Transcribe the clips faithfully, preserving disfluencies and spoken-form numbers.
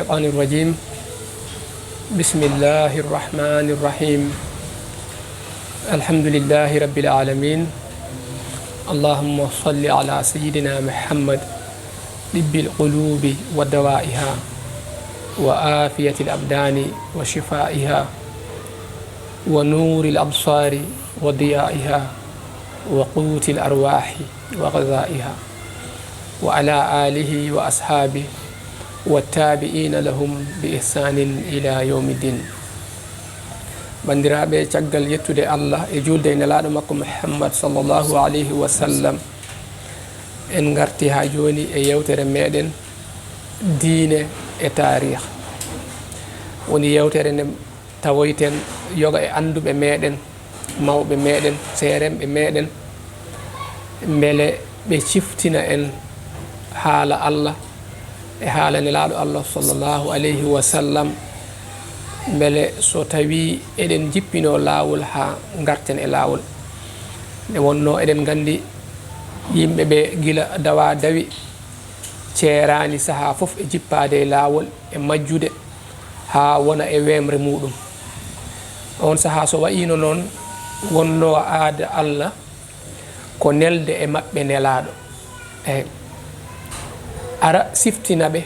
الشيطان الرجيم. بسم الله الرحمن الرحيم. الحمد لله رب العالمين. اللهم صل على سيدنا محمد طب القلوب ودوائها، وعافية الأبدان وشفائها، ونور الأبصار وضيائها، وقوت الأرواح وغذائها، وعلى آله وأصحابه والتابعين لهم بإحسان إلى يوم الدين. Banndiraaɓe, caggal yettude Allah e juulde e Nelaaɗo makko Muhammad sallallahu alayhi wa sallam, en ngarti haa jooni e yewtere meeɗen diine e taarih. Woni yewtere nde tawoyten yoga e annduɓe meeɗen, mawɓe meeɗen, seeremɓe meeɗen, mbele ɓe ciftina en haala Allah e haala Nelaaɗo Allah sallallahu alayhi wa sallam, mbele so tawii eɗen njippinoo laawol haa ngarten e laawol. Nde wonnoo eɗen nganndi yimɓe ɓe gila dawa dawi ceeraani sahaa fof e jippaade e laawol e majjude haa wona e weemre muuɗum. Oon sahaa so wayiino noon wonnoo aada Allah ko nelde e maɓɓe Nelaaɗo. Eey. Ara siftina ɓe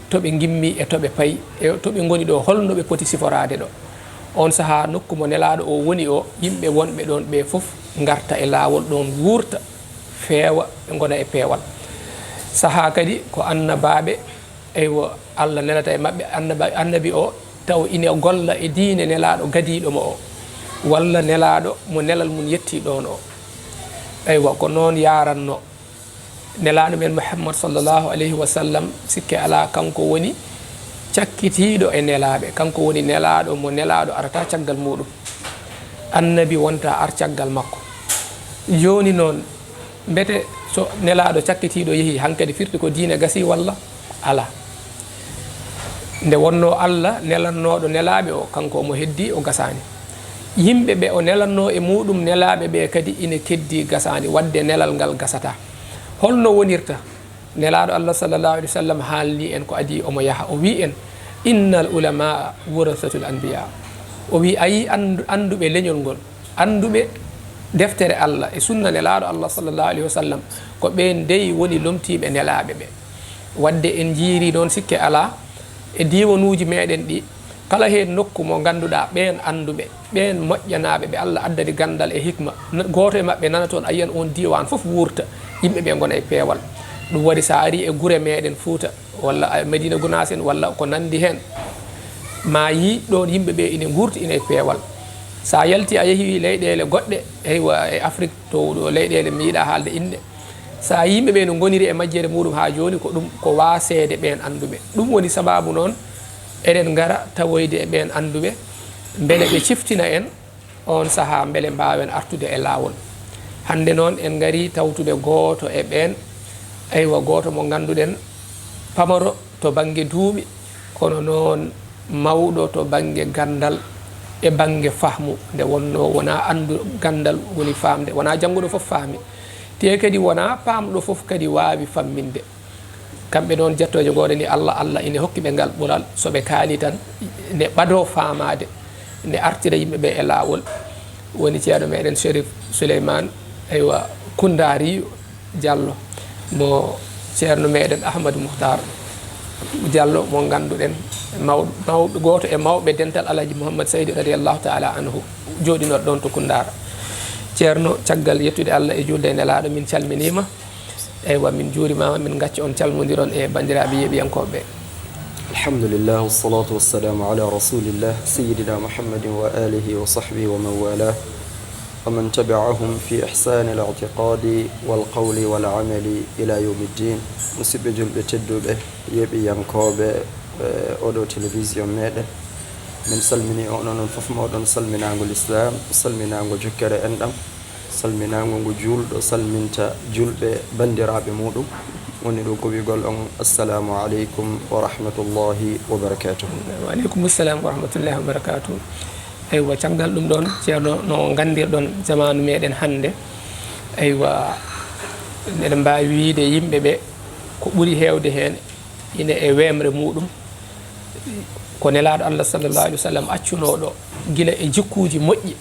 to ɓe ngimmi e to ɓe payi e to ɓe ngoni ɗo, holno ɓe poti siforaade ɗo. Oon sahaa nokku mo Nelaaɗo o woni o, yimɓe wonɓe ɗoon ɓe fof ngarta e laawol ɗoon wuurta, feewa, ɓe ngona e peewal. Sahaa kadi ko annabaaɓe, eywa, Allah nelata e maɓɓe annaba-, annabi o taw ina golla e diine Nelaaɗo gadiiɗo mo o, walla Nelaaɗo mo nelal mum yettii ɗoon o. Eywa, ko noon yaarannoo. Nelaaɗo men Muhammad sallallahu alayhi wa sallam, sikke alaa, kanko woni cakkitiiɗo e nelaaɓe, kanko woni Nelaaɗo mo Nelaaɗo arata caggal muuɗum. Annabi wonta ar caggal makko. Jooni noon, mbete so Nelaaɗo cakkitiiɗo yehii, hankadi firti ko diine gasii walla? Alaa. Nde wonnoo Allah nelannooɗo nelaaɓe o, kanko omo heddii, o gasaani. Yimɓe ɓe o nelannoo e muuɗum nelaaɓe ɓe kadi ina keddii, gasaani, waɗde nelal ngal gasataa. Holno wonirta? Nelaaɗo Allah sallallahu alayhi wa sallam haalni en ko adii, omo yaha, o wii en, "Innal ulamaa warasatul anbiyaa." O wii, a yii anndu-, annduɓe leñol ngol, annduɓe deftere Allah e sunna Nelaaɗo Allah sallallahu alayhi wa sallam, ko ɓeen dey woni lomtiiɓe nelaaɓe ɓe. Waɗde en njiiri noon sikke alaa e diiwanuuji meeɗen ɗi, kala heen nokku mo ngannduɗaa ɓeen annduɓe, ɓeen moƴƴanaaɓe ɓe Allah addani ganndal e hikma, n-, gooto e maɓɓe nana toon, a yiyan oon diiwaan fof wuurta, yimɓe ɓe ngona e peewal. Ɗum waɗi so a arii e gure meeɗen Fuuta, walla a Medina Gunaas en, walla ko nanndi heen, ma yii ɗoon yimɓe ɓe ina nguurti, ina e peewal. So a yaltii a yehii leyɗeele goɗɗe, eywa, e Afrik, to ɗo leyɗeele mi yiɗaa haalde innde, so a yii yimɓe ɓe no ngoniri e majjere muuɗum haa jooni, ko ɗum ko waaseede ɓeen annduɓe. Ɗum woni sabaabu noon eɗen ngara tawoyde e ɓeen annduɓe, mbele ɓe ciftina en oon sahaa, mbele mbaawen artude e laawol. Hannde noon en ngarii tawtude gooto e ɓeen, eywa, gooto mo ngannduɗen, pamaro to bannge duuɓi, kono noon mawɗo to bannge ganndal e bannge fahmu, nde wonnoo wonaa anndu ganndal woni faamde, wonaa jannguɗo fof faami, tee kadi wonaa paamɗo fof kadi waawi famminde. Kamɓe noon, jettooje ngoodani Allah, Allah ina hokki ɓe ngal ɓural, so ɓe kaalii tan, nde ɓadoo faamaade, nde artira yimɓe ɓe e laawol. Woni ceerno meeɗen Cherif Souleymane, eywa, Koundaari, Diallo, mo ceerno meeɗen Ahmadou Mouhtar Diallo, mo ngannduɗen, maw-, mawɓe, gooto e mawɓe dental Alhaji Mouhammad Seydi radiyallahu taala anhu, jooɗinooɗo ɗoon to Koundaara. Ceerno, caggal yettude Allah e juulde e Nelaaɗo, min calminiima. Eywa, min njuurimaama, min ngacca on calmondiron e banndiraaɓe yeeɓiyankooɓe ɓe. الحمد لله والصلاة والسلام على رسول الله سيدنا محمد وآله وصحبه ومن والاه ومن تبعهم في إحسان الاعتقاد والقول والعمل إلى يوم الدين. Musidɓe julɓe tedduɓe, yeeɓiyankooɓe, eh, oɗo télévision meeɗen, min salmini on, onon fof moɗon salminaango lislaam, salminaango jokkere enɗam, salminaango ngo juulɗo salminta julɓe banndiraaɓe muuɗum. Woni ɗum ko wi'gol on, "Assalaamu aleykum wa rahmatullahi wa barakaatuh." Wa aleykum assalam wa rahmatullahi wa barakaatuh. Eywa, caggal ɗum ɗoon, ceerno, no nganndirɗon jamaanu meeɗen hannde, eywa, eɗen mbaawi wiyde yimɓe ɓe ko ɓuri heewde heen ine e weemre muuɗum, Ko Nelaaɗo Allah sallallahu alaihi wasallam accunooɗo gila e jikkuuji moƴƴi,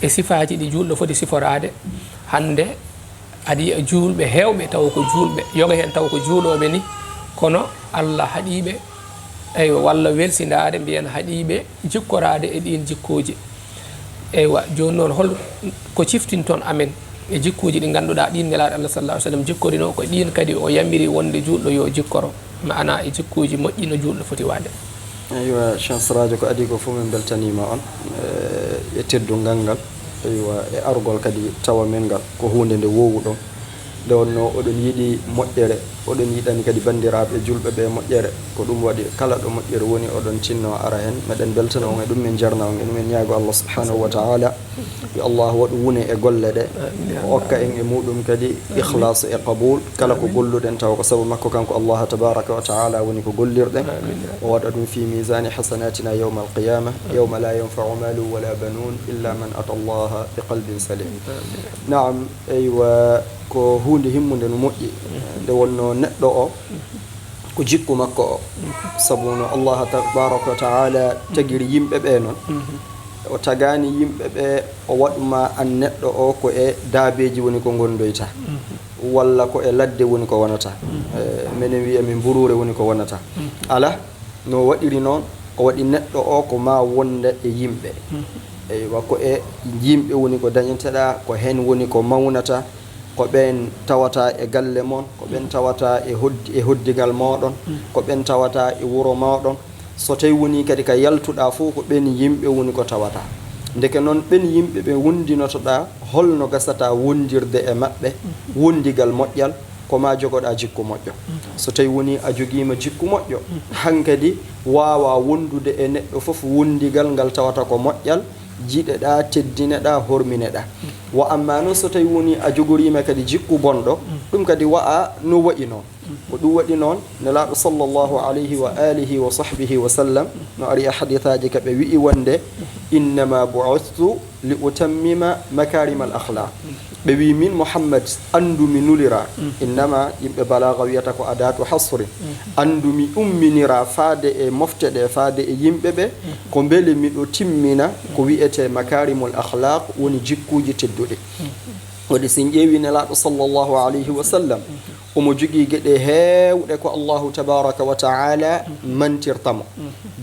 e sifaaji ɗi juulɗo foti siforaade. Hannde aɗa yiya juulɓe heewɓe taw ko juulɓe, yoga heen taw ko juulooɓe ni, kono Allah haɗiiɓe, eywa, walla welsindaade mbiyen haɗiiɓe jikkoraade e ɗiin jikkuuji. Eywa, jooni noon hol ko ciftinton amen e jikkuuji ɗi ngannduɗaa ɗiin Nelaaɗo Allah sallallahu alaihi wasallam jikkorinoo, ko ɗiin kadi o yamiri wonde juulɗo yo jikkoro, maanaa e jikkuuji moƴƴi no juulɗo foti waade? Eywa, Chance Radio, ko adii ko fof min mbeltaniima on, eh, e teddungal ngal, eywa, e argol kadi tawa men ngal, ko huunde nde woowuɗon. Nde wonnoo oɗon yiɗi moƴƴere, oɗon yiɗani kadi banndiraaɓe juulɓe ɓe moƴƴere. Ko ɗum waɗi kala ɗo moƴƴere woni oɗon tinno ara heen. Meɗen mbeltana on e ɗum, min njarna on e ɗum, min ñaago Allah subhanahu wa ta'ala yo Allah waɗu wune e golle ɗe. Amin, ya Allah. O okka en e muɗum kadi ikhlasu e qabul. Kala ko golluɗen taw ko sabu makko kanko Allah tabaraka wa ta'ala woni ko gollirɗen. Amin, ya Allah. O waɗa ɗum fi mizani hasanatina yawma alqiyama, yawma la yanfa'u malu wala banun illa man ata Allah bi qalbin salim. Amin. Naam, eywa, ko huunde himmunde no moƴƴi. Nde wonnoo neɗɗo o, ko jikku makko o. Sabu no Allah tabaraka wa ta'ala tagiri yimɓe ɓe noon, o tagaani yimɓe ɓe, o waɗuma an neɗɗo o ko e daabeeji woni ko ngondoyta, walla ko e ladde woni ko wonata. Eh, menen wiya min mburuure woni ko wonata. Ala, no waɗiri noon, o waɗi neɗɗo o ko ma wonda e yimɓe. Eywa, ko e yimɓe woni ko dañeteɗaa, ko heen woni ko mawnata, ko ɓeen tawata e galle mon, ko ɓeen tawata e hoddi-, e hoddigal mooɗon, ko ɓeen tawata e wuro mooɗon. So tawi woni kadi ka yaltuɗaa fof, ko ɓeen yimɓe woni ko tawata. Ndeke noon, ɓeen yimɓe ɓe wondinotoɗaa, holno gasata wondirde e maɓɓe, wondigal moƴƴal, ko ma jogoɗaa jikku moƴƴo. So tawi woni a jogiima jikku moƴƴo, hankadi waawa wondude e neɗɗo fof wondigal ngal tawata ko moƴƴal, jiɗeɗaa, teddineɗaa, hormineɗaa. Wa amma noon so tawi woni a jogoriima kadi jikku bonɗo, ɗum kadi wa'a no wa'i noon. Ko ɗum waɗi noon, Nelaaɗo sallallahu alayhi wa alihi wa sahbihi wa sallam no ari e hadisaaji ka ɓe wi'i wonde, "Innama bu'ithtu li utammima makarimal akhlaq." Ɓe wi'i, "Min Muhammad, anndu mi nulira." Innama, yimɓe balaaga wiyata ko adatu hasrin. Anndu mi umminira faade e mofte ɗe, faade e yimɓe ɓe, ko mbele miɗo timmina ko wi'ete makarimul akhlaq, woni jikkuuji tedduɗi. Waɗi si en ƴeewi Nelaaɗo sallallahu alayhi wa sallam, omo jogii geɗe heewɗe ko Allahu tabaraka wa ta'ala mantirta mo.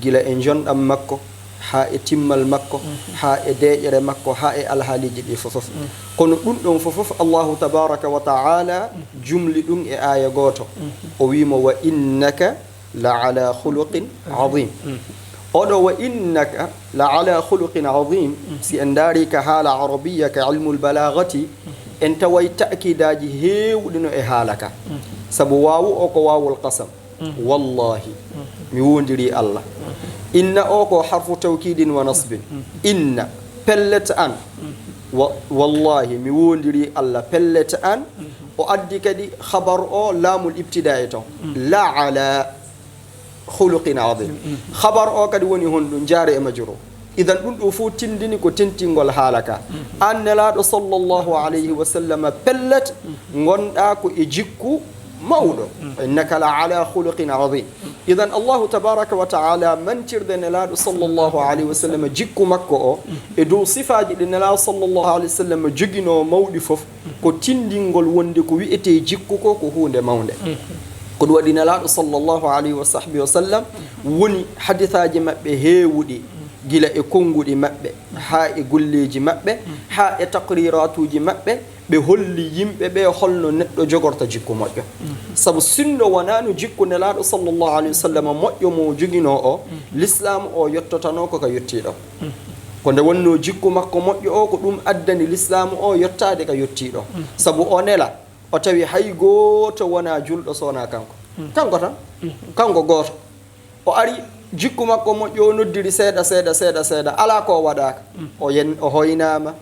Gila e jonɗam makko, haa e timmal makko, haa e deeƴere makko, haa e alhaaliiji ɗi fofof. Kono ɗum ɗon fofof Allahu tabaraka wa ta'ala jumli ɗum e aaya gooto. O wi'i mo, "Wa innaka la ala khuluqin azim." Oɗo "wa innaka la ala khuluqin azim", si en ndaari ka haala arabiya, ka ilmul balagati, en taway ta'kidaaji heewɗi no e haala ka. Sabu waawu o ko waawul qasam. Wallahi, mi wondiri Allah. Inna o ko harfu tawkidin wa nasbin. Inna, pellet an. Wa-, wallahi, mi wondiri Allah, pellet an. O addi kadi khabar o laamul ibtida'i ton. La ala khuluqin azim. Khabar o kadi woni honɗum? Jaare e majjuru. Idan ɗum ɗo fof tindini ko tentingol haala ka. An Nelaaɗo sallallahu alayhi wa sallam, pellet, ngonɗa ko e jikku mawɗo. Innaka la ala khuluqin azim. Idan Allahu tabaraka wa ta'ala mantirde Nelaaɗo sallallahu alayhi wa sallam jikku makko o, e dow sifaaji ɗi Nelaaɗo sallallahu alayhi wa sallam joginoo mawɗi fof, ko tindingol wonde ko wi'etee jikku ko, ko huunde mawnde. Ko ɗum waɗi Nelaaɗo sallallahu alayhi wa sahbihi wa sallam woni hadisaaji maɓɓe heewuɗi, gila e konnguɗi maɓɓe, haa e golleeji maɓɓe, haa e taqriratuuji maɓɓe, ɓe holli yimɓe ɓe holno neɗɗo jogorta jikku moƴƴo. Sabu sinno wonaano jikku Nelaaɗo sallallahu alayhi wa sallam moƴƴo mo joginoo o, Lislaam o yottotanoo ko ka yottii ɗo. Ko nde wonnoo jikku makko moƴƴo o, ko ɗum addani Lislaam o yottaade ka yottii ɗo. Sabu o nela, o tawi hay gooto wonaa julɗo so wonaa kanko. Kanko tan, kanko gooto. O ari, jikku makko moƴƴo, o noddiri seeɗa, seeɗa, seeɗa, seeɗa. Alaa ko o waɗaaka. O yen-, o hoynaama,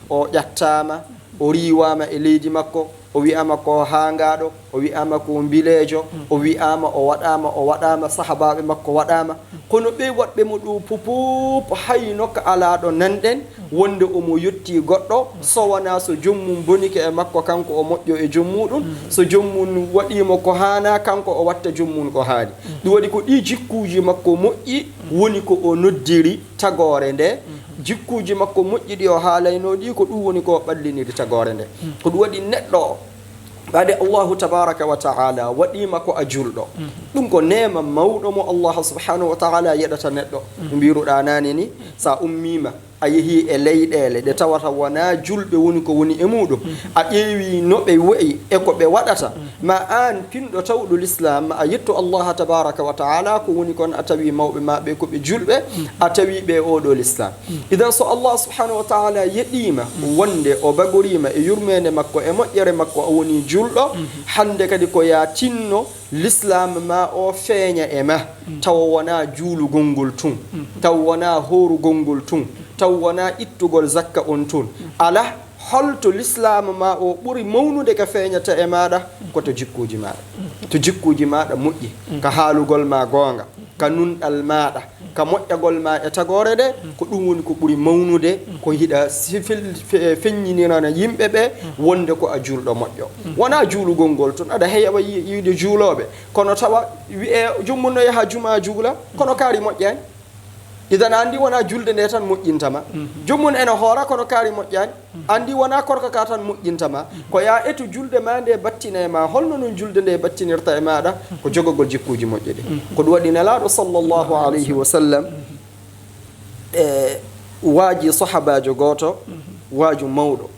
o ƴattaama, O riiwaama e leydi makko, o wi'aama ko haangaaɗo, o wi'aama ko mbileejo, o wi'aama, o waɗaama, o waɗaama, sahabaaɓe makko waɗaama. Kono ɓee waɗɓe mo ɗo pupuup, hayno ka alaa ɗo nanɗen, wonde omo yettii goɗɗo, so wonaa so joom mum bonike e makko, kanko o moƴƴo e joom muuɗum, so joom mum waɗii mo ko haanaa, kanko o watta joom mum ko haani. Ɗum waɗi ko ɗii jikkuuji makko moƴƴi woni ko o noddiri tagoore nde. Jikkuuji makko moƴƴi ɗi o haalaynoo ɗi, ko ɗum woni ko o ɓalliniri tagoore nde. Ko ɗum waɗi neɗɗo o, ɓaade Allahu tabaraka wa ta'ala waɗiima ko a juulɗo. Ɗum ko neema mawɗo mo Allah subhanahu wa ta'ala yeɗata neɗɗo. No mbiiruɗaa naane ni, so a ummiima, a yehii e leyɗeele ɗe tawata wonaa juulɓe woni ko woni e muuɗum. A ƴeewii no ɓe wayi e ko ɓe waɗata. Ma aan pinɗo tawɗo Lislaam, ma a yettu Allah tabaraka wa ta'ala ko woni kon, a tawi mawɓe ma ɓe ko ɓe juulɓe, a tawi ɓe oo ɗoo Lislaam. Idan so Allah subhanahu wa ta'ala yeɗiima wonde o bagoriima e yurmeende makko e moƴƴere makko, a woni juulɗo, hannde kadi ko yaa tinno Lislaam ma o feeña e ma, tawa wonaa juulugol ngol tun, tawa wonaa hoorugol ngol tun, tawa wonaa ittugol zakka on tun. Alaa, holto Lislaam ma o ɓuri mawnude ka feeñata e maaɗa? Ko to jikkuuji maaɗa. To jikkuuji maaɗa moƴƴi, ka haalugol ma goonga, ka nunɗal maaɗa, ka moƴƴagol ma e tagoore nde, ko ɗum woni ko ɓuri mawnude, ko hiɗa sifil-, fe-, feññinirana yimɓe ɓe wonde ko a juulɗo moƴƴo. Wonaa juulugol ngol tun, aɗa heewa yi-, yiide juulooɓe, kono tawa wi'ee joom mum no yaha jumaa juula, kono kaari moƴƴaani. Idan anndi wonaa julde nde tan moƴƴinta ma. Joom mum ene hoora, kono kaari moƴƴaani. Anndi wonaa korka ka tan moƴƴinta ma. Ko yaa etu julde ma nde battina e ma. Holno nun julde nde battinirta e maaɗa? Ko jogogol jikkuuji moƴƴi ɗi. Ko ɗum waɗi Nelaaɗo sallallahu alayhi wa sallam, e, waajii sahabaajo gooto, waaju mawɗo.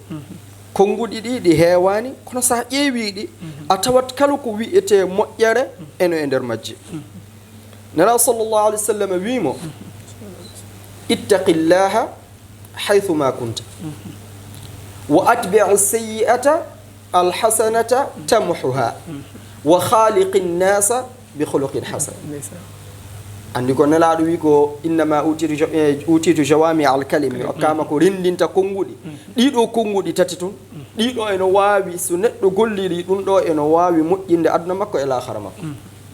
Konnguɗi ɗi, ɗi heewaani, kono so a ƴeewii ɗi, a tawat kala ko wi'etee moƴƴere eno e nder majji. Nelaaɗo sallallahu alayhi wa sallam wii mo, "Ittaqillaha haythu ma kunta. Wa atbi'i sayyi'ata alhasanata tamhuha. Wa khaliqin nasa bi khuluqin hasan." Ndeysaan. Anndi ko Nelaaɗo wii ko, "Innama utitu ja-, eh, utitu jawami al kalim." Mi okkaama ko renndinta konnguɗi. Ɗii ɗoo konnguɗi tati tun. Ɗii ɗoo eno waawi, so neɗɗo golliri ɗum ɗoo, eno waawi moƴƴinde aduna makko e laakhara makko.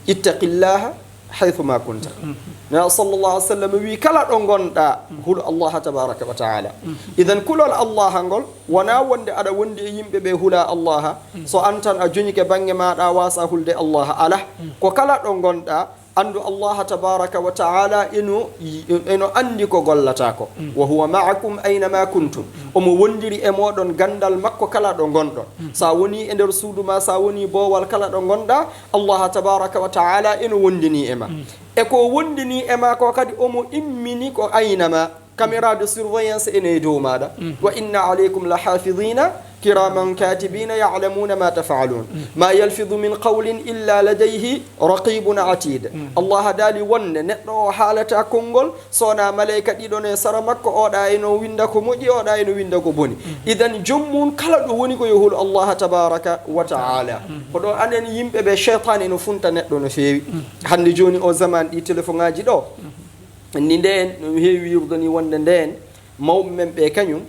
"Ittaqillaha haythu ma kunta." Nelaaɗo sallallahu alayhi wa sallam wii, "Kala ɗo ngonɗaa, hulu Allaha tabaraka wa ta'ala." Idan kulol Allaha ngol, wonaa wonde aɗa wondi e yimɓe ɓe hulaa Allaha. So an tan a joñike bannge maaɗa, a waasa hulde Allaha, alaa. Ko kala ɗo ngonɗaa, anndu Allaha tabaraka wa ta'ala eno, eno anndi ko gollataa ko. "Wa huwa ma'akum ayna ma kuntum." Omo wondiri e mooɗon ganndal makko kala ɗo ngonɗon. So a wonii e nder suudu ma, so a wonii boowal, kala ɗo ngonɗaa, Allaha tabaraka wa ta'ala eno wondini e ma. E ko wondini e ma ko kadi, omo immini ko ayna ma. Caméra de surveillance ene e dow maaɗa. "Wa inna alaykum la hafidina kiraman katibina ya'lamuna ma taf'alun. Ma yalfidu min qawlin illa ladayhi raqibun atid." Allaha daali wonde neɗɗo o haalata konngol, so wonaa maleyka ɗiɗo ne sara makko, oɗa eno winnda ko moƴƴi, oɗa eno winnda ko boni. Idan joom mum kala ɗo woni ko yo hulu Allaha tabaraka wa ta'ala. Ko ɗo anen yimɓe ɓe, sheytaane no funta neɗɗo no feewi. Hannde jooni o zaman ɗi telefoŋaaji ɗo, anndi ndeen no heewi wiirude ni wonde ndeen mawɓe men ɓe kañum,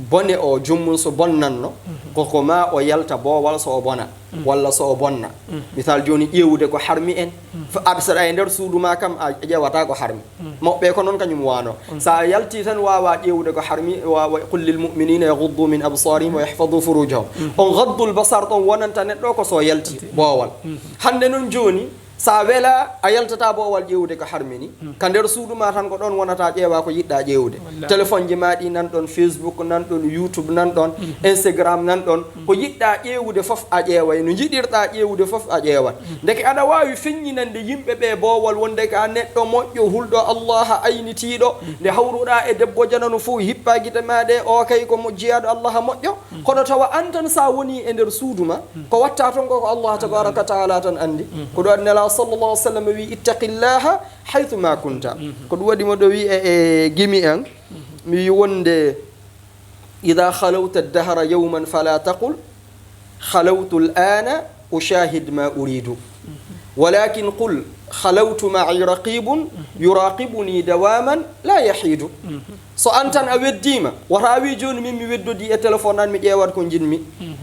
bone o joom mum so bonnanno, koko ma o yalta boowal so o bona, walla so o bonna. Misal jooni ƴeewude ko harmi en, fa-, aɗa saɗa e nder suudu ma kam a ƴeewata ko harmi. Mawɓe ko noon kañum waano. So a yalti tan waawa ƴeewude ko harmi, waawa, "Qul lil mu'minina yaghuddu min absarihim wa yahfadhu furujahum." On ghaddul basar ɗon wonanta neɗɗo ko so yalti boowal. Hannde noon jooni, so a wela, a yaltata boowal ƴeewude ko harmi ni. Ka nder suudu ma tan ko ɗon wonata, ƴeewa ko yiɗɗa ƴeewude. Wallahi. Téléphone ji ma ɗi nan ɗon, Facebook nan ɗon, YouTube nan ɗon, Instagram nan ɗon. Ko yiɗɗa ƴeewude fof a ƴeeway, no njiɗirɗa ƴeewude fof a ƴeewat. Ndeke aɗa waawi feññinande yimɓe ɓe boowal wonde ka neɗɗo moƴƴo, hulɗo Allaha, aynitiiɗo. Nde hawruɗa e debbo janano fof, hippa gite ma ɗe, o kay ko mo jiyaaɗo Allaha moƴƴo. Kono tawa an tan sa woni e nder suudu ma, ko watta toon ko, ko Allah tabaraka wa taala tan anndi. Ko ɗum waɗi Nelaaɗo sallallahu alaihi wa sallam wi, "Ittaqillaha haythu ma kunta." Ko ɗum waɗi mo ɗo wi e, e gimi en, mi wi wonde, "Idha khalawta ad-dahra yawman fala taqul, khalawtu al-ana ushahid ma uridu." Walakin qul khalawtu ma'i raqibun yuraqibuni dawaman la yahidu. So an tan a weddiima, wata a wi jooni min mi weddodii e téléphone an, mi ƴeewat ko njiɗmi.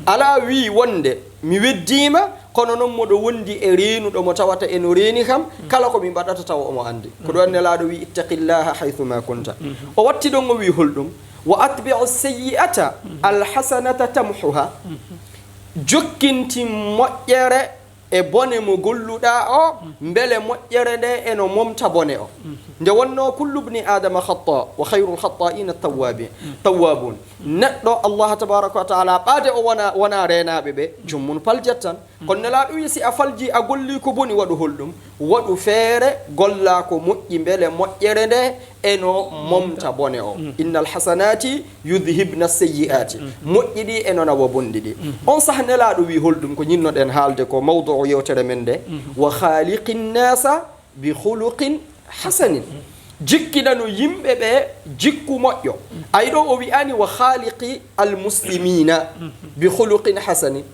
Alaa wi wonde mi weddiima, kono noon moɗo wondi e reenuɗo mo tawata eno reeni kam, kala ko mi mbaɗata tawa omo anndi. Ko ɗoon Nelaaɗo wi, ittaqillaha haythu ma kunta. O watti ɗoon o wi holɗum? Wa atbi'u sayyi'ata alhasanata tamhuha. Jokkintin moƴƴere e bone mo golluɗaa o, mbele moƴƴere nde eno momta bone o. Nde wonnoo kullu bni Adama khatta, wa khayrul khatta'ina tawwabi-, tawwabun. Neɗɗo, Allah tabaraka wa taala, ɓaade o wona, wona reenaaɓe ɓe, joom mum paljet tan. Kono Nelaaɗo wi, si a falji, a golli ko boni, waɗu holɗum? Waɗu feere, golla ko moƴƴi, mbele moƴƴere nde eno momta bone o. Innal hasanati yudhibna sayyi'ati. Moƴƴi ɗi eno nawa bonɗi ɗi. On sah Nelaaɗo wi holɗum? Ko ñinnoɗen haalde ko mawdu'u yewtere men nde. Wa khaliqin nasa bi khuluqin hasanin. Jikkinano yimɓe ɓe jikku moƴƴo. Ay ɗo o wi'ani wa khaliqi almuslimina bi khuluqin hasanin.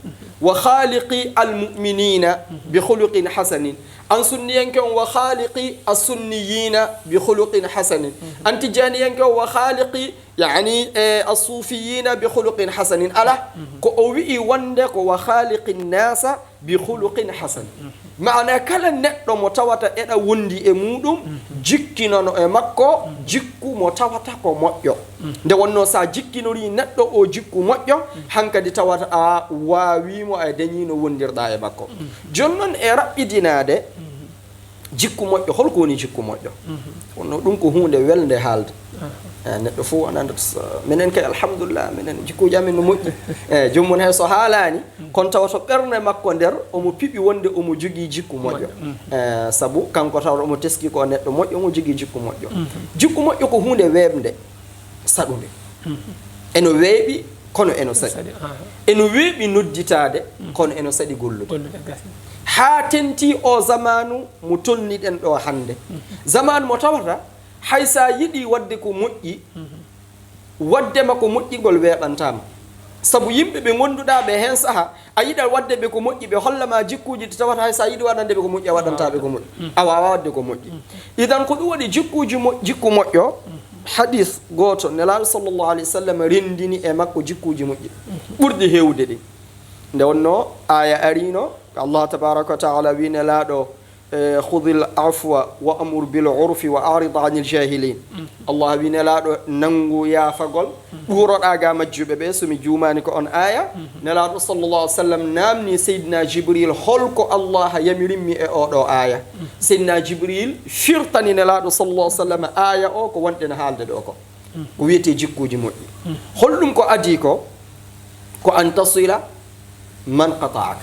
Wa khaliqi almu'minina bi khuluqin hasanin. An sunniyanke on, wa khaliqi assunniyina bi khuluqin hasanin. An tijaniyanke on, wa khaliqi, yani, e, assufiyina bi khuluqin hasanin. Ala, ko o wi'i wonde ko wa khaliqin nasa bi khuluqin hasan. Maana kala neɗɗo mo tawata eɗa wondi e muɗum, jikkinono e makko jikku mo tawata ko moƴƴo. Nde wonno sa jikkinori neɗɗo o jikku moƴƴo, hankadi tawata a waawimo, a dañino wondirɗa e makko. Jooni noon e raɓɓidinaade, jikku moƴƴo, holko woni jikku moƴƴo? Wonno ɗum ko huunde welde haalde. Eh, neɗɗo fof ananda, minen kay alhamdulillah, minen jikkuuji amen no moƴƴi. Eh, joom mum hay so haalaani, kono tawa to ɓernde makko nder omo piɓi wonde omo jogii jikku moƴƴo. Eh, sabu kanko tawata omo teski ko neɗɗo moƴƴo, omo jogii jikku moƴƴo. Jikku moƴƴo ko huunde weeɓnde, saɗunde. Eno weeɓi, kono eno saɗi. Saɗi, aha. Eno weeɓi nodditaade, kono eno saɗi gollude. Gollude, gasi. Haa tenti o zamaanu mo tolniɗen ɗo hannde. Zamaanu mo tawata hay sa yiɗi waɗde ko moƴƴi, waɗde ma ko moƴƴi ngol weeɓantaama. Sabu yimɓe ɓe ngonduɗa ɓe heen saha, a yiɗa waɗde ɓe ko moƴƴi, ɓe holla ma jikkuuji ɗi tawata hay sa yiɗi waɗande ɓe ko moƴƴi, a waɗanta ɓe ko moƴƴi. A waawaa waɗde ko moƴƴi. Idan ko ɗum waɗi jikkuuji mo-, jikku moƴƴo, hadis gooto, Nelaaɗo sallallahu alayhi wa sallam renndini e makko jikkuuji moƴƴi. Ɓurɗi heewde ɗi. Nde wonno aaya ariino, ko Allah tabaraka wa taala wi Nelaaɗo, eh, "Khudhil afwa wa amur bil urfi wa arid anil jahilin." Allah wi Nelaaɗo, nanngu yaafagol, ɓuroɗa ga majjuɓe ɓe, so mi juumaani ko on aaya. Nelaaɗo sallallahu alaihi wa sallam naamni Seydina Jibril, "Holko Allah yamirimmi e oɗo aaya?" Seydina Jibril firtani Nelaaɗo sallallahu alaihi wa sallam aaya o, ko wonɗen haalde ɗo ko. Ko wiyetee jikkuuji moƴƴi. Holɗum ko adii ko? Ko an tasila man qata'aka.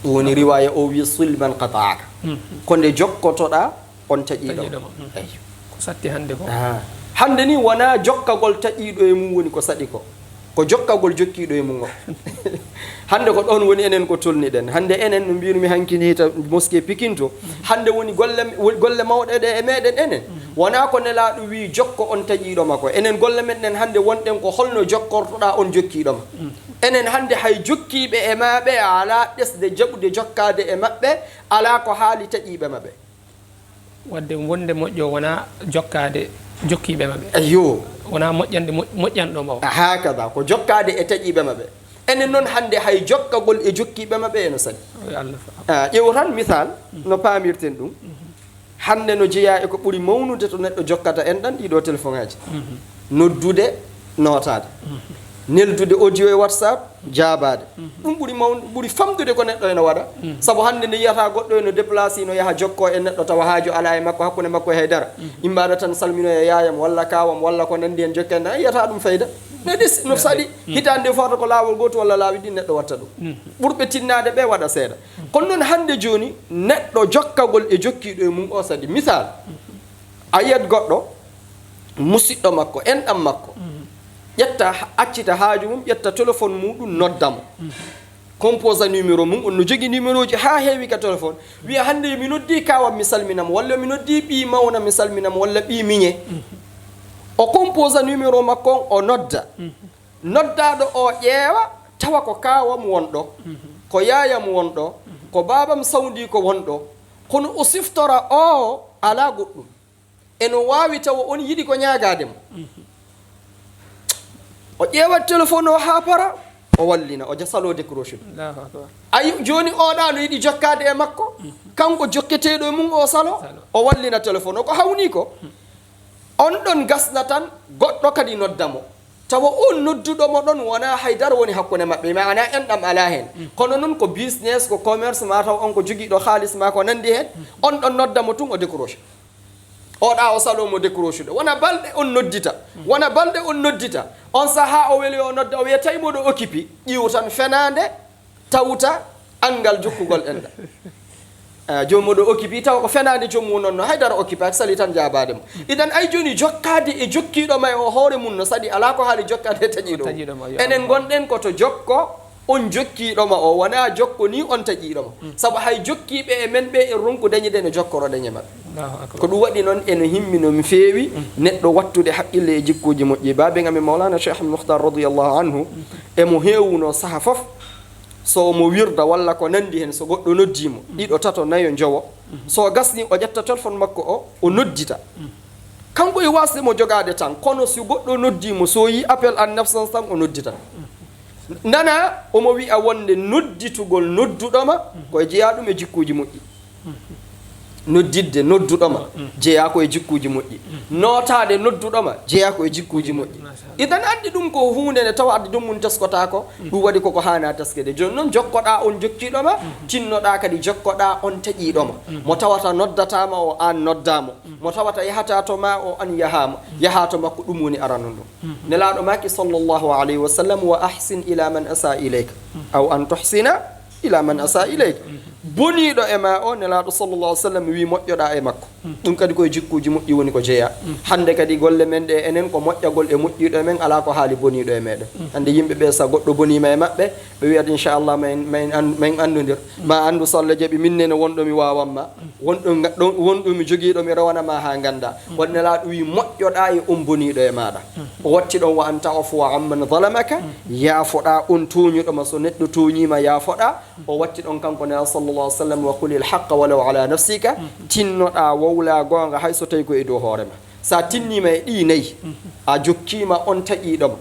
Ɗum woni riwaya o wi, "Sil man qata'aka." Ko nde jokkotoɗa on taƴiɗo. Taƴiɗo ma. Eyyo. Ko satti hannde ko. Ah. Hannde ni wona jokkagol taƴiɗo e mum woni ko saɗi ko. Ko jokkagol jokkiiɗo e mum o. Hannde ko ɗon woni enen ko tolniɗen. Hannde enen no mbiymi hanki ni ta mosquée Pikine to. Hannde woni golle, golle mawɗe ɗe e meɗen enen. Wona ko Nelaaɗo wi jokko on taƴiɗo ma ko. Enen golle men ɗen hannde wonɗen ko holno jokkortoɗa on jokkiiɗo ma. Enen hannde hay jokkiiɓe e maɓɓe ala ɓesde jaɓude jokkaade e maɓɓe, ala ko haali taƴiiɓe maɓɓe. Wadde wonde moƴƴo wona jokkaade jokkiiɓe maɓɓe. Eyyo. Wona moƴƴande moƴ-, moƴƴanɗo mo. Hakada, ko jokkaade e taƴiiɓe maɓɓe. Enen noon hannde hay jokkagol e jokkiiɓe maɓɓe eno saɗi. Yo Allah fa- Ah, ƴeew tan misal, no paamirten ɗum. Hannde no jeyaa e ko ɓuri mawnude to neɗɗo jokkata en ɗan ɗiɗo telefoŋaaji. Noddude, nootaade. Neldude audio e WhatsApp, jaabaade. Ɗum ɓuri mawn-, ɓuri famɗude ko neɗɗo eno waɗa. Sabu hannde nde yiyata goɗɗo eno déplacé, no yaha jokko e neɗɗo tawa haaju alaa e makko, hakkunde makko e haydara. Immaade tan salminoya yaayam walla kaawam walla ko nanndi en jokken ɗan, yiyata ɗum fayda. No ɗis-, no saɗi. Hitaande nde fota ko laawol gooto walla laawi ɗiɗi neɗɗo watta ɗum. Ɓurɓe tinnaade ɓe waɗa seeɗa. Kono noon hannde jooni neɗɗo jokkagol e jokkiiɗo e mum o saɗi. Misal, a yiyat goɗɗo, musiɗɗo makko, enɗam makko, ƴetta, accita haaju mum, ƴetta téléphone muɗum, nodda mo. Composa numéro mum, on no jogii numéroji haa heewi ka téléphone. Wiya, "Hannde yo mi noddi kaawam, mi salmina mo, walla yo mi noddi ɓii mawna, mi salmina mo, walla ɓii miñe." O composa numéro makko on, o nodda. Noddaaɗo o ƴeewa, tawa ko kaawam wonɗo, ko yaayam wonɗo, Ko baabam sawndii ko won ɗo, kono o siftora o alaa goɗɗum. Eno waawi tawa on yiɗi ko ñaagaade mo. O ƴeewat téléphone o haa para, o wallina, o ja salo décroche ɗum. Allahu akbar. Ayi, jooni oɗa no yiɗi jokkaade e makko, kanko jokketeeɗo e mum o salo, Salo. O wallina téléphone o. Ko hawni ko, on ɗon gasna tan, goɗɗo kadi nodda mo. Tawa on nodduɗo mo ɗon wonaa hay dara woni hakkunde maɓɓe, maana enɗam alaa heen. Kono noon ko business, ko commerce, ma taw on ko jogiiɗo haalis ma ko nanndi heen, on ɗon nodda mo tun o décroche. Oɗa o salo mo décroche ɗo. Wona balɗe on noddita. Wona balɗe on noddita. On sahaa o weli o nodda, o wiya tawi moɗo occupé. Ƴiiw tan fenaande, tawta anngal jokkugol enɗam. Ah, jooni moɗo occupé, tawa ko fenaande joom mum noon, no hay dara occupé, sali tan jaabaade mo. Idan ay jooni jokkaade e jokkiiɗo ma e o hoore mum no saɗi, alaa ko haali jokkaade e taƴiiɗo. Taƴiiɗo ma, yo Enen Allah. Ngonɗen ko to jokko, on jokkiiɗo ma o, wonaa jokko ni on taƴiiɗo ma. Sabu hay jokkiiɓe e men ɓe en ronku dañde no jokkoroɗen e maɓɓe. Allahu akbar. Ko ɗum waɗi noon eno himmi no mi feewi neɗɗo wattude haqqille e jikkuuji moƴƴi. Baaben amen Mawlana Cheikh Al Mukhtar radiyallahu anhu, emo heewuno saha fof, so omo wirda walla ko nanndi heen, so goɗɗo noddii mo, ɗiɗo, tato, nayo, njowo, so gasni o ƴetta téléphone makko o, o noddita. Kanko e waasde mo jogaade tan, kono si goɗɗo noddii mo, so yii appel en absence tan, o nodditat. Nana omo wi'a wonde nodditugol nodduɗo ma ko e jeyaa ɗum e jikkuuji moƴƴi. Noddidde nodduɗo ma jeyaa ko e jikkuuji moƴƴi. Nootaade nodduɗo ma jeyaa ko e jikkuuji moƴƴi. Machallah. Idan anndi ɗum ko huunde nde tawa addi ɗum mum teskotaako, ɗum waɗi koko haana teskede. Jooni noon jokkoɗaa on jokkiiɗo ma, tinnoɗaa kadi jokkoɗaa on taƴiiɗo ma. Mo tawata noddataa ma o, aan noddaa mo. Mo tawata yahataa to ma o, aan yahaa mo, yahaa to makko, ɗum woni aranun ɗum. Nelaaɗo maaki sallallahu alayhi wa sallam, "Wa ahsin ila man asa ilayka, aw an tuhsina ila man asa ilayka." Boniiɗo e ma o, Nelaaɗo sallallahu alayhi wa sallam wi moƴƴoɗaa e makko. Ɗum kadi koye jikkuuji moƴƴi woni ko jeyaa. Hannde kadi golle men ɗe enen ko moƴƴagol e moƴƴiiɗo e men, alaa ko haali boniiɗo e meɗen. Hannde yimɓe ɓe, so goɗɗo boniima e maɓɓe, ɓe wiyata, "Inchallah, ma en, ma en an-, ma en anndodir." Ma anndu so Allah jaɓi, min nene wonɗo mi waawan ma, wonɗo nga-, ɗo, wonɗo mi jogiiɗo mi rewana ma haa ngannda. Won Nelaaɗo wi moƴƴoɗaa e on boniiɗo e maaɗa. O watti ɗon, "Wa an ta'fuwa amman zalamaka," yaafoɗaa on tooñuɗo ma, so neɗɗo tooñiima yaafoɗaa. O watti ɗon kanko Nelaaɗo sallallahu alayhi wa sallam, "Wa qulil haqqa walaw ala nafsika," tinnoɗaa wowla goonga hay so tawi ko e dow hoore ma. So a tinniima e ɗii nayi, a jokkiima on taƴiiɗo ma,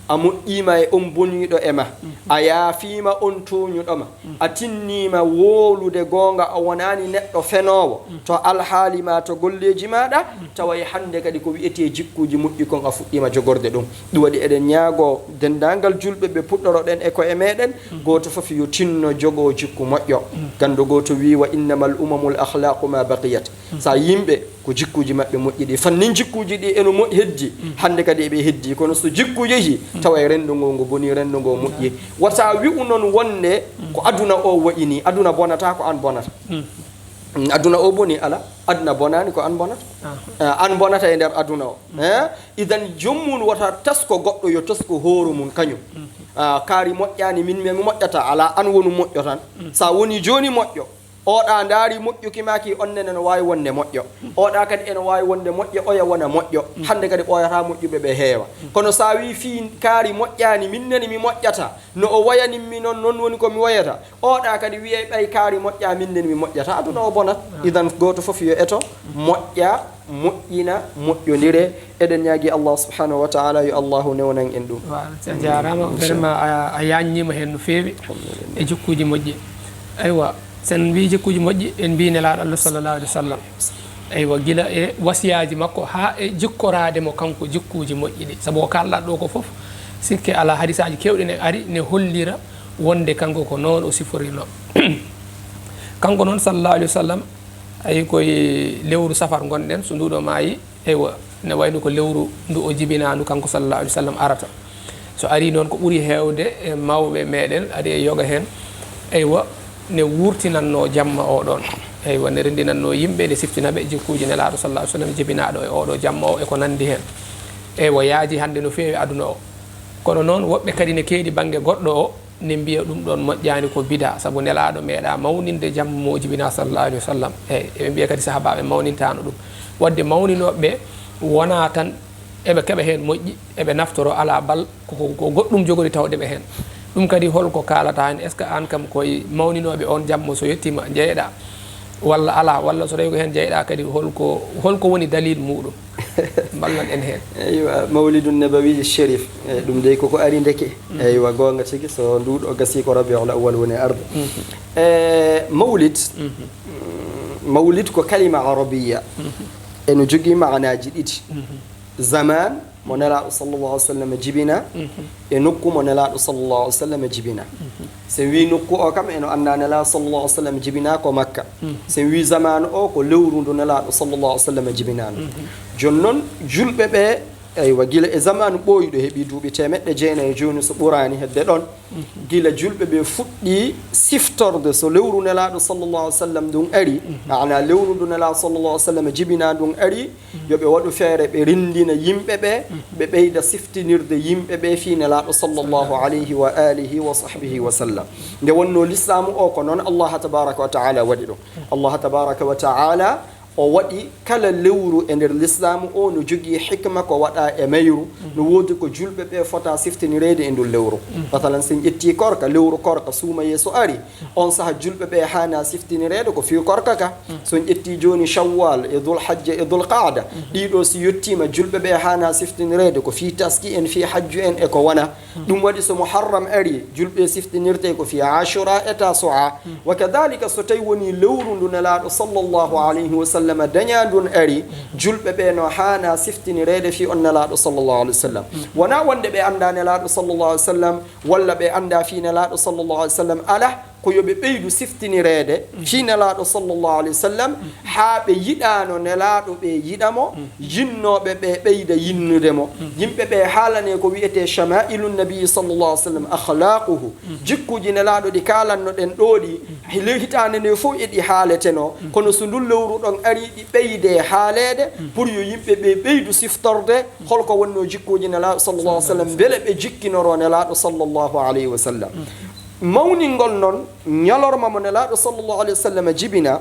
a moƴƴiima e on boniiɗo e ma, a yaafiima on tooñuɗo ma, a tinniima wowlude goonga, a wonaani neɗɗo fenoowo to alhaali ma, to golleeji maaɗa, tawa e hannde kadi ko wiyetee jikkuuji moƴƴi kon a fuɗɗiima jogorde ɗum. Ɗum waɗi eɗen ñaagoo denndaangal julɓe ɓe puɗɗoroɗen e koye meɗen, gooto fof yo tinno jogoo jikku moƴƴo. Ganndo gooto wii, "Wa innamal umamul akhlaqu ma baqiyat." So a yimɓe ko jikkuuji maɓɓe moƴƴi ɗi. Fannin jikkuuji ɗi eno moƴ-, heddi. Hannde kadi eɓe heddi. Kono so jikku yehi, tawa e renndo ngo, ngo boni, renndo ngo moƴƴi. Wata wi'u noon wonde ko aduna o wayi ni. Aduna bonata, ko aan bonata. Mm, aduna o boni, ala. Aduna bonaani, ko aan bonata. Ah, aan bonata e nder aduna o. Eh? Idan joom mum wata tasko goɗɗo, yo tasko hoore mum kañum. Ah, kaari moƴƴaani, min mi moƴƴata, ala, aan wonu moƴƴo tan. So a woni jooni moƴƴo, oɗa ndaari moƴƴuki maaki, on nene no waawi wonde moƴƴo. Oɗa kadi ene waawi wonde moƴƴo, oya wona moƴƴo. Hannde kadi ɓooyata moƴƴuɓe ɓe heewa. Kono so a wii fii kaari moƴƴaani, min nene mi moƴƴata, no o wayanin mi noon, noon woni ko mi wayata. Oɗa kadi wiyay ɓay kaari moƴƴa, min nene mi moƴƴata. Aduna o bonat. Idan gooto fof yo eto moƴƴa, moƴƴina, moƴƴondire. Eɗen ñaagi Allah subhanahu wa ta'ala yo Allahu newnan en ɗum. Wa, a jaaraama. Vraiment, a, a yaññiima heen no feewi e jikkuuji moƴƴi. Aywa, so en mbii jikkuuji moƴƴi, en mbii Nelaaɗo Allah sallallahu alaihi wa sallam. Aywa, gila e wasiyaaji makko haa e jikkoraade mo kanko jikkuuji moƴƴi ɗi. Sabu ko kaalɗaa ɗo ko fof, sikke alaa, hadisaaji keewɗi ne ari ne hollira wonde kanko ko noon o siforinoo. Kanko noon sallallahu alaihi wa sallam, ayi, koye lewru safar ngonɗen, so nduɗo maayi, eywa, ne wayno ko lewru ndu o jibinaandu kanko sallallahu alaihi wa sallam arata. So ari noon, ko ɓuri heewde e mawɓe meɗen, ari e yoga heen, eywa, ne wurtinanno jamma o ɗon. Eywa, ne renndinanno yimɓe, ne siftina ɓe jikkuuji Nelaaɗo sallallahu alaihi wa sallam jibinaaɗo e oɗo jamma o e ko nanndi heen. Eywa, yaaji hannde no feewi aduna o. Kono noon, woɓɓe kadi ne keedi bannge goɗɗo o, ne mbiya ɗum ɗon moƴƴaani, ko bidaa, sabu Nelaaɗo meeɗa mawninde jamma mo o jibinaa sallallahu alaihi wa sallam. Eyi, eɓe mbiya kadi sahaabaaɓe mawnintaano ɗum. Wadde mawninooɓe ɓe wonaa tan eɓe keɓa heen moƴƴi, eɓe naftoro alaa bal, ko, ko, ko goɗɗum jogori tawde ɓe heen. Ɗum kadi holko kaalata heen? Est-ce que aan kam koye mawninooɓe oon jamma so yettiima njeyɗaa walla alaa? Walla so tawi ko heen njeyɗaa kadi, holko, holko woni dalil muuɗum? Mballan en heen. Eywa, Mawlidu Nabawi Sherif. E, ɗum dey koko ari ndeke. Mhm. Eywa, goonga tigi, so nduuɗo gasi ko Rabiul Awwal woni arde. Mhm. E, Mawlid, mhm, mm, Mawlid ko kalima arabiya. Mhm. Eno jogii maanaaji ɗiɗi. Mhm. Zaman mo Nelaaɗo sallallahu alaihi wasallam jibina, mhm, e nokku mo Nelaaɗo sallallahu alaihi wasallam jibina. Mhm. So en wii nokku o kam, eno annda Nelaaɗo sallallahu alaihi wasallam jibina ko Makka. Mhm. So en wii zaman o, ko lewru ndu Nelaaɗo sallallahu alaihi wasallam jibina ndu. Mhm. Jooni noon, julɓe ɓe, eywa, gila e zaman ɓooyɗo, heɓi duuɓi teemeɗɗe jeenayi jooni so ɓuraani hedde ɗoon, mhm, gila julɓe ɓe fuɗɗi siftorde so lewru Nelaaɗo sallallahu alaihi wasallam ndun ari, mhm, maana lewru ndu Nelaaɗo sallallahu alaihi wasallam jibina ndun ari, yo ɓe waɗu feere, ɓe renndina yimɓe ɓe, ɓe ɓeyda siftinirde yimɓe ɓe fii Nelaaɗo sallallahu alayhi wa alihi wa sahbihi wa sallam. Nde wonnoo Lislaamu o, ko noon Allah tabaraka wa ta'ala waɗi ɗum. Allah tabaraka wa ta'ala o waɗi kala lewru e nder Lislaamu o no jogii hikma ko waɗa e mayru, no woodi ko julɓe ɓe fota siftinireede e ndun lewru. Masalan, so en ƴetti korka, lewru korka, suumayee so ari, on saha julɓe ɓe haana siftinireede ko fii korka ka. So en ƴetti jooni Shawwal e Dhul Hajja e Dhul Qa'da, ɗiɗo si yettiima, julɓe ɓe haana siftinireede ko fii taski en, fii hajju en e ko wona. Ɗum waɗi so Muharram ari, julɓe siftinirte ko fii Ashura e Tasu'a. Wa kadhalika so tawi woni lewru ndu Nelaaɗo sallallahu alayhi wa sallam daña ndun ari, julɓe ɓe no haana siftinireede fii on Nelaaɗo sallallahu alayhi wa sallam. Wona wonde ɓe annda Nelaaɗo sallallahu alayhi wa sallam, walla ɓe annda fii Nelaaɗo sallallahu alayhi wa sallam, alaa, ko yo ɓe ɓeydu siftinireede fii Nelaaɗo sallallahu alayhi wa sallam, haa ɓe yiɗano Nelaaɗo, ɓe yiɗa mo, yinnooɓe ɓe ɓeyda yinnude mo. Yimɓe ɓe haalane ko wi'etee shama'ilun nabi sallallahu alayhi wa sallam, akhlaquhu, jikkuuji Nelaaɗo ɗi kaalanno ɗen ɗoo ɗi, he ley hitaande nde fof eɗi haaletenoo, kono so ndun lewru ɗon ari, ɗi ɓeyde haaleede, pour yo yimɓe ɓe ɓeydu siftorde holko wonnoo jikkuuji Nelaaɗo sallallahu alayhi wa sallam, mbele ɓe jikkinoroo Nelaaɗo sallallahu alayhi wa sallam. Mawningol noon ñalorma mo Nelaaɗo sallallahu alayhi wa sallam jibina,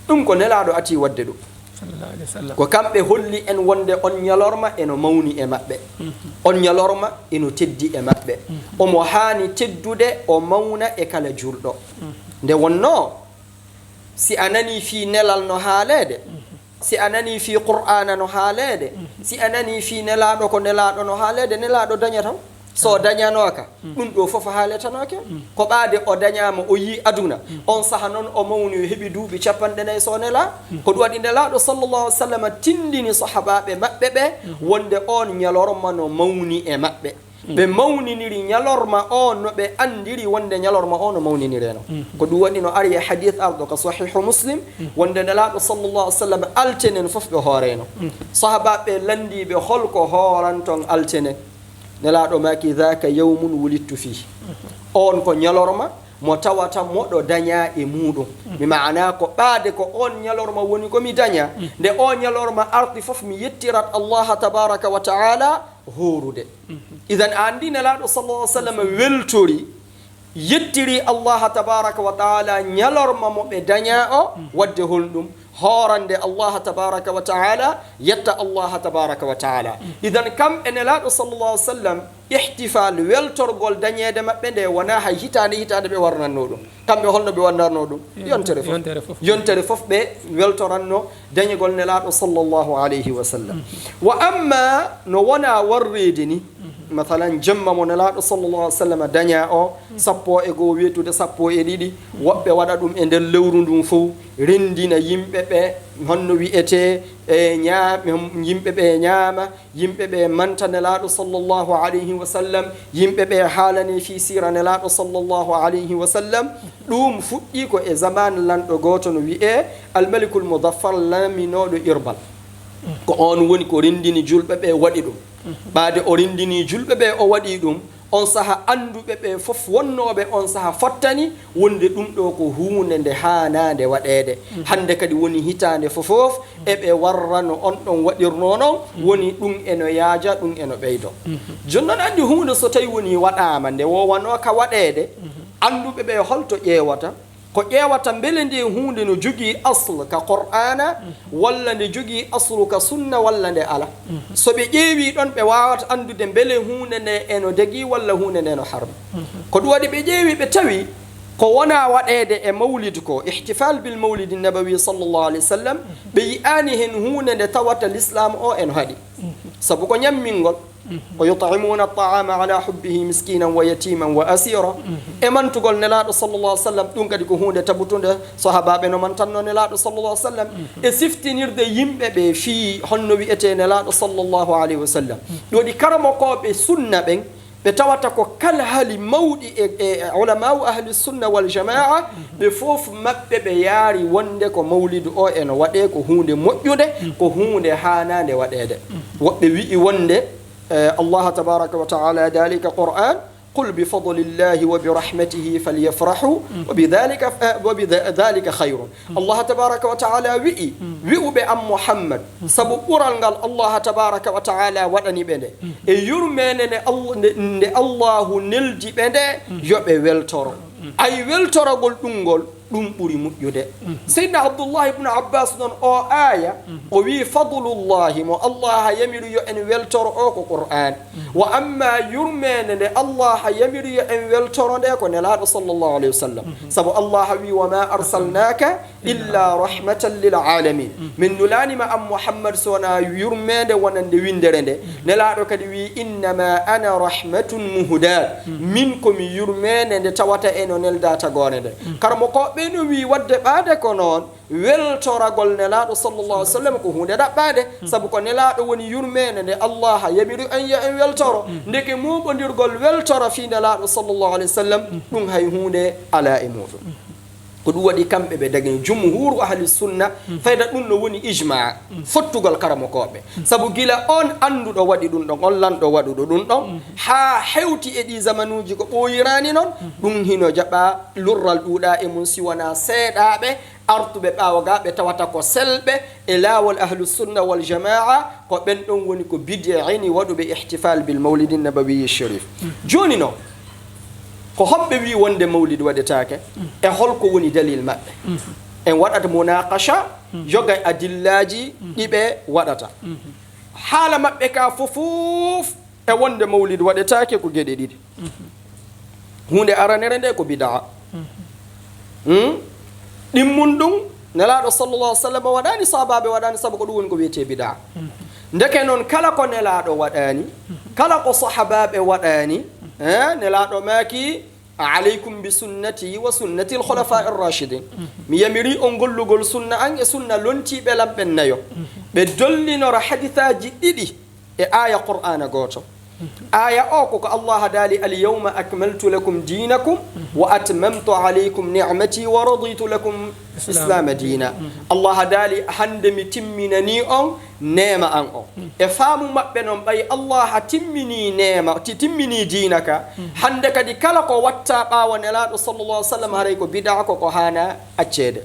ɗum ko Nelaaɗo atii waɗde ɗum. Sallallahu alayhi wa sallam. Ko kamɓe holli en wonde on ñalorma eno mawni e maɓɓe. Mhm. On ñalorma eno teddi e maɓɓe. Mhm. Omo haani teddude, o mawna e kala juulɗo. Mhm. Nde wonnoo, si a nanii fii nelal no haaleede, mhm, si a nanii fii Qur'aana no haaleede, mhm, si a nanii fii Nelaaɗo, ko Nelaaɗo no haaleede, Nelaaɗo daña taw. So dañanooka, ɗum ɗoo fof haaletanoke. Ko ɓaade o dañaama, o yii aduna. On saha noon o mawni, o heɓi duuɓi capanɗe nayi so o nelaa. Ko ɗum waɗi Nelaaɗo sallallahu alaihi wa sallam tindini sahabaaɓe maɓɓe ɓe wonde on ñalorma no mawni e maɓɓe. Ɓe mawniniri ñalorma o no ɓe anndiri wonde ñalorma o no mawniniree no. Ko ɗum waɗi no ari e hadith arɗo ka Sahihu Muslim, wonde Nelaaɗo sallallahu alaihi wa sallam altenen fof ɓe hooreyno. Sahabaaɓe ɓe lanndiiɓe, holko hooranton altenen? Nelaaɗo maaki, "Dhaka yawmun wulidtu fihi." On ko ñalorma mo tawata moɗo daña e muuɗum. Mi maana ko ɓaade ko on ñalorma woni ko mi daña. Nde o ñalorma arti fof mi yettirat Allah tabaraka wa ta'ala hoorude. Idan a anndi Nelaaɗo sallallahu alaihi wa sallam weltori, yettiri Allah tabaraka wa ta'ala ñalorma mo ɓe daña o, wadde holɗum? Hoorande Allah tabaraka wa ta'ala, yetta Allah tabaraka wa ta'ala. Idan kam e Nelaaɗo sallallahu alaihi wa sallam, ihtifal, weltorgol dañeede maɓɓe nde wona hay hitaande, hitaande ɓe warnanno ɗum. Kamɓe holno ɓe warnanno ɗum? Yontere fof. Yontere fof. Yontere fof ɓe weltoranno dañegol Nelaaɗo sallallahu alaihi wa sallam. Wa amma no wona warreede ni, masalan, jemma mo Nelaaɗo sallallahu alaihi wa sallam daña o, sappo e goo weetude sappo e ɗiɗi, woɓɓe waɗa ɗum e nder lewru ndun fof, renndina yimɓe ɓe, honno wi'etee, e ñaam-, yimɓe ɓe ñaama, yimɓe ɓe manta Nelaaɗo sallallahu alaihi wa sallam, yimɓe ɓe haalane fii siira Nelaaɗo sallallahu alaihi wa sallam. Ɗum fuɗɗi ko e zamaan lanɗo gooto no wi'ee Al-Malikul Mudaffar, laaminooɗo Irbal. Ko on woni ko renndini julɓe ɓe waɗi ɗum. Ɓaade o renndini julɓe ɓe o waɗi ɗum, on saha annduɓe ɓe fof wonnooɓe on saha fottani wonde ɗum ɗoo ko huunde nde haanaande waɗeede. Hannde kadi woni hitaande fofof eɓe warrano on ɗon waɗirnoo non, woni ɗum eno yaaja, ɗum eno ɓeydo. Jooni noon anndi huunde so tawi woni waɗaama nde wowanoo ka waɗeede, annduɓe ɓe holto ƴeewata? ko ƴeewata mbele nde huunde no jogii asl ka Qur'aana, walla nde jogii aslu ka sunna, walla nde ala. So ɓe ƴeewii ɗon, ɓe waawata anndude mbele huunde nde eno dagii, walla huunde nde no harmi. Ko ɗum waɗi ɓe ƴeewi, ɓe tawi ko wonaa waɗeede e mawlid ko, ihtifal bil mawlidi nabawi sallallahu alayhi wa sallam, ɓe yi'aani heen huunde nde tawata lislaam o eno haɗi. Sabu ko ñammingol, "ويطعمون الطعام على حبه مسكينا ويتيما وأسيرا." E mantugol Nelaaɗo sallallahu alayhi wa sallam, ɗum kadi ko huunde tabutunde, sahaabaaɓe no mantanno Nelaaɗo sallallahu alayhi wa sallam. E siftinirde yimɓe ɓe fii honno wi'etee Nelaaɗo sallallahu alayhi wa sallam. Ɗum waɗi karamokooɓe sunna ɓen, ɓe tawata ko kalhali mawɗi e, e, e ulama'u ahli sunna wal jamaa, ɓe fof maɓɓe ɓe yaari wonde ko mawlidu o eno waɗee ko huunde moƴƴunde, ko huunde haanaande waɗeede. Woɓɓe wi'i wonde, eh, Allah tabaraka wa ta'ala daali ka Qur'an, "قل بفضل الله وبرحمته فليفرحوا وبذلك، eh, وبذلك خير." Allah tabaraka wa ta'ala wi'i, wi'u ɓe an Muhammad, sabu ɓural ngal Allah tabaraka wa ta'ala waɗani ɓe nde, e yurmeende nde All-, nde, nde Allahu neldi ɓe nde, yo ɓe weltoro. Ay weltoragol ɗum ngol, ɗum ɓuri moƴƴude. Seydina Abdullah ibn Abbas noon, o aaya, o wi'i, "Fadlullahi mo Allah yamiri yo en weltoro o ko Qur'an. Wa amma yurmeende nde Allah yamiri yo en weltoro nde ko Nelaaɗo sallallahu alayhi wa sallam." Sabu Allah wi'i, "Wa ma arsalnaka illa rahmatan lil alamin." Min nulaani ma an Muhammad so wonaa yurmeende wonande winndere nde. Nelaaɗo kadi wi'i, "Innama ana rahmatun muhdat." Min ko mi yurmeende nde tawata eno nelda tagoore nde. Karamokooɓe no wi'i wadde ɓaade ko noon, weltoragol Nelaaɗo sallallahu alaihi wasallam ko huunde ɗaɓɓaade, sabu ko Nelaaɗo woni yurmeende nde Allah yamiri en yo en weltoro. Ndeke muɓondirgol weltora fii Nelaaɗo sallallahu alaihi wasallam, ɗum hay huunde alaa e muuɗum. Ko ɗum waɗi kamɓe ɓe dagini jumhuuru ahli sunna, fayda ɗum no woni ijmaa, fottugol karamokooɓe. Sabu gila on annduɗo waɗi ɗum ɗon, on lanɗo waɗuɗo ɗum ɗon, haa hewti e ɗii zamanuuji ko ɓooyiraani non, ɗum hino jaɓa lurral ɗuuɗa e mum si wonaa seeɗaaɓe artuɓe ɓaawo ga ɓe tawata ko selɓe e laawol ahlu sunna wal jamaa, ko ɓen ɗon woni ko bid'ini waɗuɓe ihtifal bil mawlidin nabawiyyi sharif. Jooni non, ko homɓe wi'i wonde mawlid waɗetaake? E holko woni dalil maɓɓe? En waɗat munaqasha, yoga e adillaaji ɗi ɓe waɗata. Haala maɓɓe ka fof e wonde mawlid waɗetaake ko geɗe ɗiɗi. Huunde aranere nde ko bid'a. Hmm? Ɗimmun ɗum, Nelaaɗo sallallahu alaihi wasallam waɗaani, sahabaaɓe waɗaani, sabu ko ɗum woni ko wiyetee bid'a. Ndeke noon, kala ko Nelaaɗo waɗaani, kala ko sahabaaɓe waɗaani, eh, Nelaaɗo maaki, "Alaykum bi sunnati wa sunnati al-khulafa ar-rashidin." Mi yamiri on gollugol sunna an e sunna lontiiɓe lam ɓen nayo. Ɓe dollinora hadisaaji ɗiɗi e aaya Qur'aana gooto. Aaya o ko ko Allah daali, "Al yawma akmaltu lakum dinakum wa atmamtu alaykum ni'mati wa raditu lakum islama diina." Allah daali, "Hande mi timminani on neema an o." E faamu maɓɓe non, ɓay Allah timmini neema, ti-, timmini diina ka, hande kadi kala ko watta ɓaawo Nelaaɗo sallallahu alaihi wasallam haray ko bid'a, ko ko haana acceede.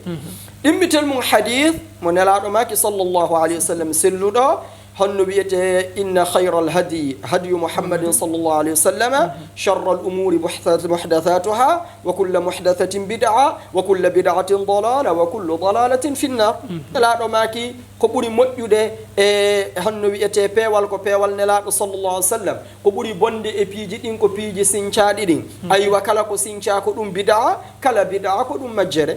Ɗimmitel mum hadith mo Nelaaɗo maaki sallallahu alaihi wasallam selluɗo, honno wiyetee, "Inna khayral hadyi hadyu Muhammadin sallallahu alaihi wasallam, sharral umuri muhdath-, muhdathatuha, wa kullu muhdathatin bid'a, wa kullu bid'atin dalala, wa kullu dalalatin finnar." Nelaaɗo maaki, ko ɓuri moƴƴude e honno wiyetee peewal ko peewal Nelaaɗo sallallahu alaihi wasallam, ko ɓuri bonde e piiji ɗin ko piiji sincaaɗi ɗin. Aywa, kala ko sincaa ko ɗum bid'a, kala bid'a ko ɗum majjere.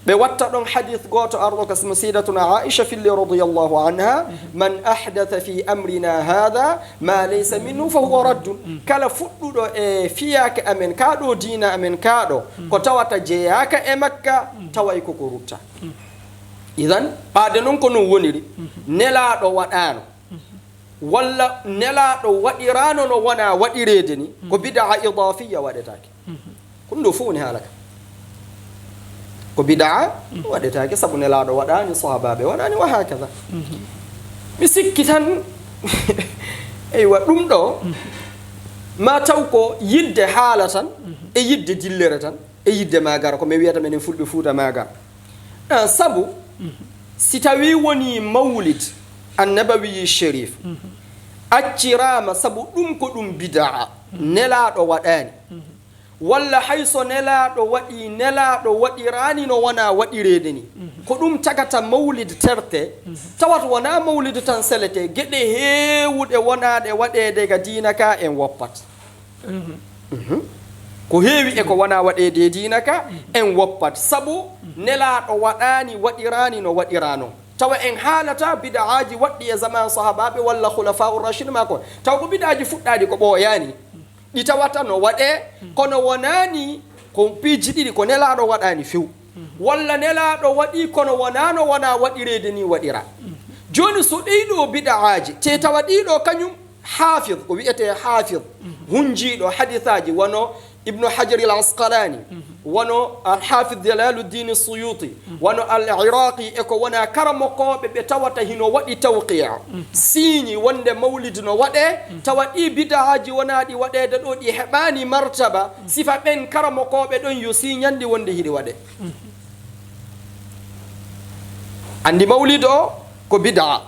Ɓe watta ɗon hadith gooto arɗo ka mo Sayyidatuna Aisha filli radiyallahu anha, "Man ahdatha fi amrina hadha ma laysa minhu fa huwa raddun." Kala fuɗɗuɗo e fiyaake amen kaa ɗo, diina amen kaa ɗo, ko tawata jeyaaka e makka, taway ko ko rutta. Idan, ɓaade non ko non woniri, Nelaaɗo waɗaano, walla Nelaaɗo waɗiraano no wona waɗireede ni, ko bid'a idaafiya waɗetaake. Ko ɗum ɗo fof woni haala ka. Ko bid'a waɗetaake sabu Nelaaɗo waɗaani, sahabaaɓe waɗaani, wa hakaza. Mi sikki tan, eywa, ɗum ɗo, ma taw ko yidde haala tan, e yidde dillere tan, e yidde maagara, ko mi wiyata menen Fulɓe Fuuta maagara. Ah, sabu, si tawi woni mawlid annabawi sharif, acciraama sabu ɗum ko ɗum bid'a, Nelaaɗo waɗaani. Walla hay so nelaaɗo waɗii, nelaaɗo waɗiraani no wonaa waɗireede nii. Ko ɗum tagata mawlid terte, tawat wonaa mawlid tan selete, geɗe heewuɗe wonaaɗe waɗeede ga diina ka en woppat. Mhm. Ko heewi e ko wonaa waɗeede e diina ka, en woppat. Sabu nelaaɗo waɗaani, waɗiraani no waɗiraa non. Tawa en haalata bid'aaji waɗɗi e zaman sahabaaɓe walla khulafa'ur rashidin maa ko. Tawa ko bid'aaji fuɗɗaaɗi ko ɓooyaani. Ɗi tawata no waɗee, kono wonaani ko piiji ɗiɗi, ko nelaaɗo waɗaani few. Walla nelaaɗo waɗii, kono wonaano wonaa waɗireede nii waɗiraa. Jooni so ɗii ɗoo bid'aaji, te tawa ɗii ɗoo kañum Haafid, ko wiyetee Haafid, hunjiiɗo hadisaaji, wano Ibnu Hajar al Asqalaani, wano Al Haafid Jalaaluddin Suyuti, wano Al Iraqi, e ko wonaa karamokooɓe ɓe tawata hino waɗi tawqiya, siiñi wonde mawlid no waɗee, tawa ɗii bid'aaji wonaa ɗi waɗeede ɗoo, ɗi heɓaani martaba, sifa ɓen karamokooɓe ɗon yo siiñan ɗi wonde hiɗi waɗee. Anndi mawlid o ko bid'a.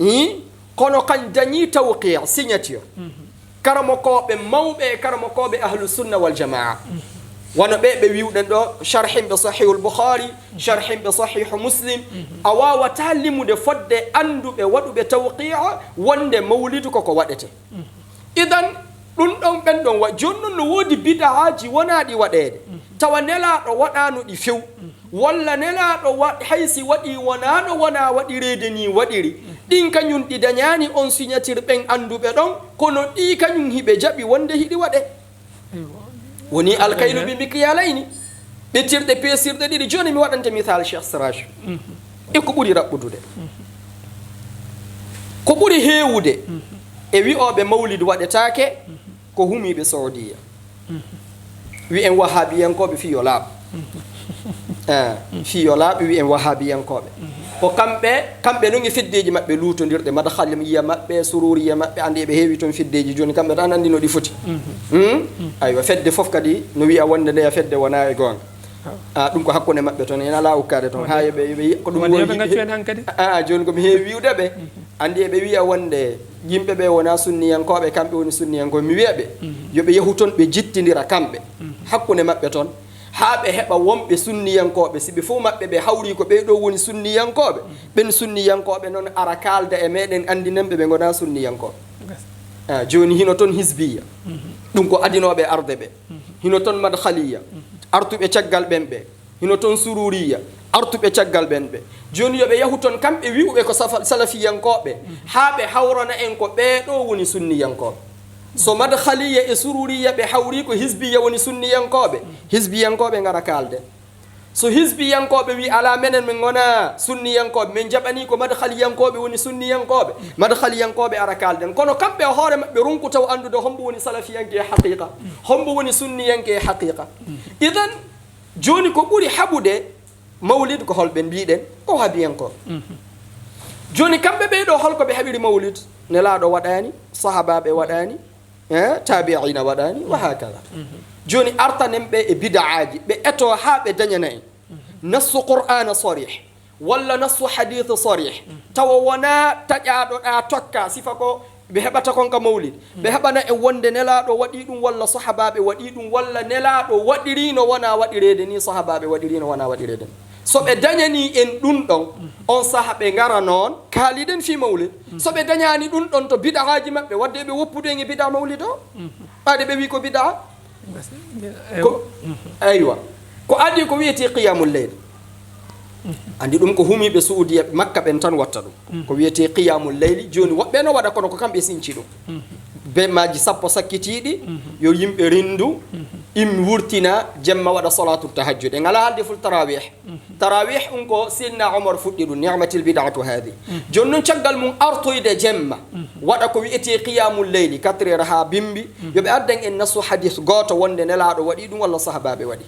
Ii, kono kan dañii tawqiya, signature. Karamokooɓe mawɓe e karamokooɓe Ahlu Sunna wal Jamaa. Wano ɓe, ɓe wi'uɗen ɗoo, sharhimɓe Sahihul Bukhari, sharhimɓe Sahihu Muslim, a waawataa limude fodde annduɓe waɗuɓe tawqiya wonde mawlidu koko waɗetee. Idan, ɗum ɗon, ɓen ɗon wa-, jooni non no woodi bid'aaji wonaaɗi waɗeede, tawa nelaaɗo waɗaano ɗi few, walla nelaaɗo wa-, hay si waɗii wonaano wonaa waɗireede nii waɗiri, ɗin kañum ɗi dañaani on signature ɓen annduɓe ɗon, kono ɗii kañum hiɓe jaɓi wonde hiɗi waɗee. Woni alkaylu bi mikyalayni, ɓetirɗe peesirɗe ɗiɗi. Jooni mi waɗante misal, Cheikh Siraj, e ko ɓuri raɓɓudude. Ko ɓuri heewude e wi'ooɓe mawlid waɗetaake, ko humiiɓe Saudiya. Wi'en wahabiyankooɓe fii yo laaɓ. Eh, fii yo laaɓ, wi'en wahabiyankooɓe. Ko kamɓe, kamɓe non e feddeeji maɓɓe luutondirɗe, madkhaliya maɓɓe, sururiya maɓɓe, anndi eɓe heewi toon feddeeji. Jooni kamɓe tan anndi no ɗi foti. Hmm? Aywa, fedde fof kadi no wi'a wonde ndeya fedde wonaa e goonga. Ah, ɗum ko hakkunde maɓɓe toon, en alaa ukkaade toon. Haa yo ɓe, yo ɓe yi-, ko ɗum woni ɓe ngaccu heen hankadi. Ah, jooni ko mi heewi wi'ude ɓe. Anndi eɓe wi'a wonde yimɓe ɓe wonaa sunniyankooɓe, kamɓe woni sunniyankooɓe. Mi wi'a ɓe, yo ɓe yahu toon, ɓe jittindira kamɓe, hakkunde maɓɓe toon, haa ɓe heɓa wonɓe sunniyankooɓe. Si ɓe fof maɓɓe ɓe hawri ko ɓee ɗoo woni sunniyankooɓe, ɓen sunniyankooɓe noon ara kaalda e meɗen, anndinan ɓe ɓe ngonaa sunniyankooɓe. Ah, jooni hino toon hisbiya. Ɗum ko adinooɓe arde ɓe. Hino toon madkhaliya, artuɓe caggal ɓen ɓe. Hino toon sururiya, artuɓe caggal ɓen ɓe. Jooni yo ɓe yahu toon, kamɓe wi'uɓe ko safa-, salafiyankooɓe, haa ɓe hawrana en ko ɓee ɗoo woni sunniyankooɓe. So madkhaliya e sururiya ɓe hawri ko hisbiya woni sunniyankooɓe, hisbiyankooɓe ngara kaalden. So hisbiyankooɓe wi'i alaa, menen min ngonaa sunniyankooɓe, min jaɓanii ko madkhaliyankooɓe woni sunniyankooɓe, madkhaliyankooɓe ara kaalden. Kono kamɓe e hoore maɓɓe ronku taw anndude hombo woni salafiyanke e haqiqa, hombo woni sunniyanke e haqiqa. Idan, jooni ko ɓuri haɓude mawlid ko holɓe mbiɗen? Ko wahabiyankooɓe. Jooni kamɓe ɓee ɗoo, holko ɓe haɓiri mawlid? Nelaaɗo waɗaani, sahabaaɓe waɗaani, eh, taabi'iina waɗaani, wa hakada. Jooni artanen ɓe e bid'aaji, ɓe etoo haa ɓe dañana en nassu Qur'aana sarih, walla nassu hadiith sarih, tawa wonaa taƴaaɗo ɗaa tokka, sifa ko ɓe heɓata kon ka mawlid. Ɓe heɓana en wonde nelaaɗo waɗii ɗum, walla sahabaaɓe waɗii ɗum, walla nelaaɗo waɗirii no wonaa waɗireede nii, sahabaaɓe waɗirii no wonaa waɗireede nii. So ɓe dañanii en ɗum ɗon, on saha ɓe ngara noon, kaaliden fii mawlid. So ɓe dañaani ɗum ɗon, to bid'aaji maɓɓe, wadde ɓe woppude en e bid'a mawlid o. Ɓaade ɓe wii ko bid'a. Ko, aywa. Ko adii ko wiyetee qiyamul layl. Anndi ɗum ko humiiɓe Suudiya, Makka ɓen tan watta ɗum. Ko wiyetee qiyamul layli, jooni woɓɓe no waɗa kono ko kamɓe sinci ɗum. Be maaji sappo sakkitiiɗi, yo yimɓe renndu, im wurtina, jemma waɗa salatu tahajjud. En alaa haalde ful tarawih. Tarawih on ko Seydina Omar fuɗɗi ɗum, ni'matil bid'atu hadi. Jooni non caggal mum artoyde jemma, waɗa ko wiyetee qiyamul layli, quatre heures haa bimbi, yo ɓe addan en nassu hadis gooto wonde nelaaɗo waɗii ɗum walla sahabaaɓe waɗi.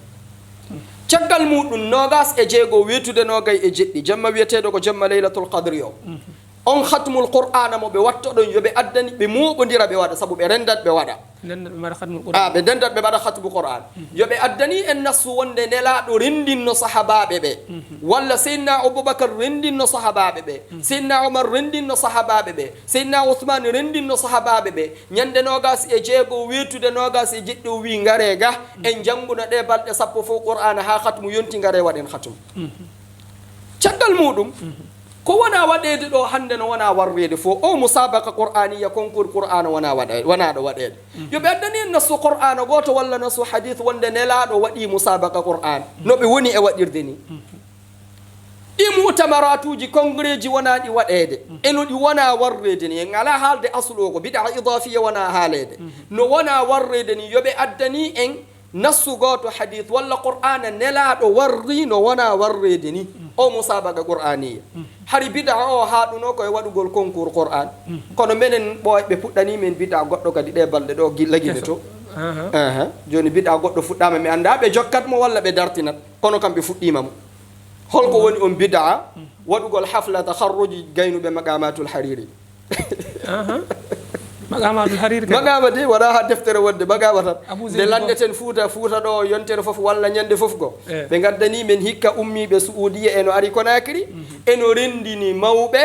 Caggal muɗum noogas e jeego weetude noogay e jeɗɗi, jemma wiyeteeɗo ko jemma Laylatul Qadri o. On khatmul Qur'aana mo ɓe wattoɗon, yo ɓe addani, ɓe mooɓondira ɓe waɗa, sabu ɓe renndat ɓe waɗa. Ndenno ɓe mbaɗa khatmul Qur'an. Ah, ɓe ndenndat ɓe mbaɗa khatmu Qur'an. Yo ɓe addani en nassu wonde Nelaaɗo renndinno sahabaaɓe ɓe. Mhm. Walla Seydina Abubakar renndinno sahabaaɓe ɓe. Mhm. Seydina Umar renndinno sahabaaɓe ɓe. Seydina Usmaan renndinno sahabaaɓe ɓe. Ñande noogas e jeego weetude noogas e jeɗɗi o wii: "Ngaree ga, en njannguna ɗee balɗe sappo fof Qur'aana haa khatmu yonti, ngaree waɗen khatmu." Mhm. Caggal muuɗum, ko wona waɗeede ɗo hannde, no wona warreede fof, o musaabaqa Qur'aaniyya, concours Qur'aana wona waɗe-, wona ɗo waɗeede. Yo ɓe addani en nassu Qur'aana gooto walla nassu hadith wonde Nelaaɗo waɗi musaabaqa Qur'aana, no ɓe woni e waɗirde ni. Ɗi mu'tamaraatuuji, kongreeji wona ɗi waɗeede, e no ɗi wona warreede ni. En alaa haalde aslu o, ko bid'a idaafiya wona haaleede. No wona warreede ni, yo ɓe addani en nassu gooto hadith walla Qur'aana Nelaaɗo warri no wona warreede ni, o musaabaqa Qur'aaniyya. Hari bid'a o haaɗuno ko e waɗugol concours Qur'an. Kono menen ɓooyɓe puɗɗanii men bid'a goɗɗo kadi ɗee balɗe ɗo, gi-, lagine to. Aha. Aha. Jooni bid'a goɗɗo fuɗɗaama, mi anndaa ɓe jokkat mo walla ɓe dartinat. Kono kam ɓe fuɗɗiima mo. Holko woni on bid'a? Waɗugol hafla takharruji gaynuɓe Maqamatul Hariri. Aha. Maqamatul Hariri kadi. Maqama de wona ha deftere wonde, maqama tan. Abu Nde Zayd lanneten Fuuta, Fuuta ɗo yontere fof walla ñande fof go. Eh. Ɓe ngaddani men hikka ummiiɓe Suudiya, eno ari Konakiri, eno renndini mawɓe,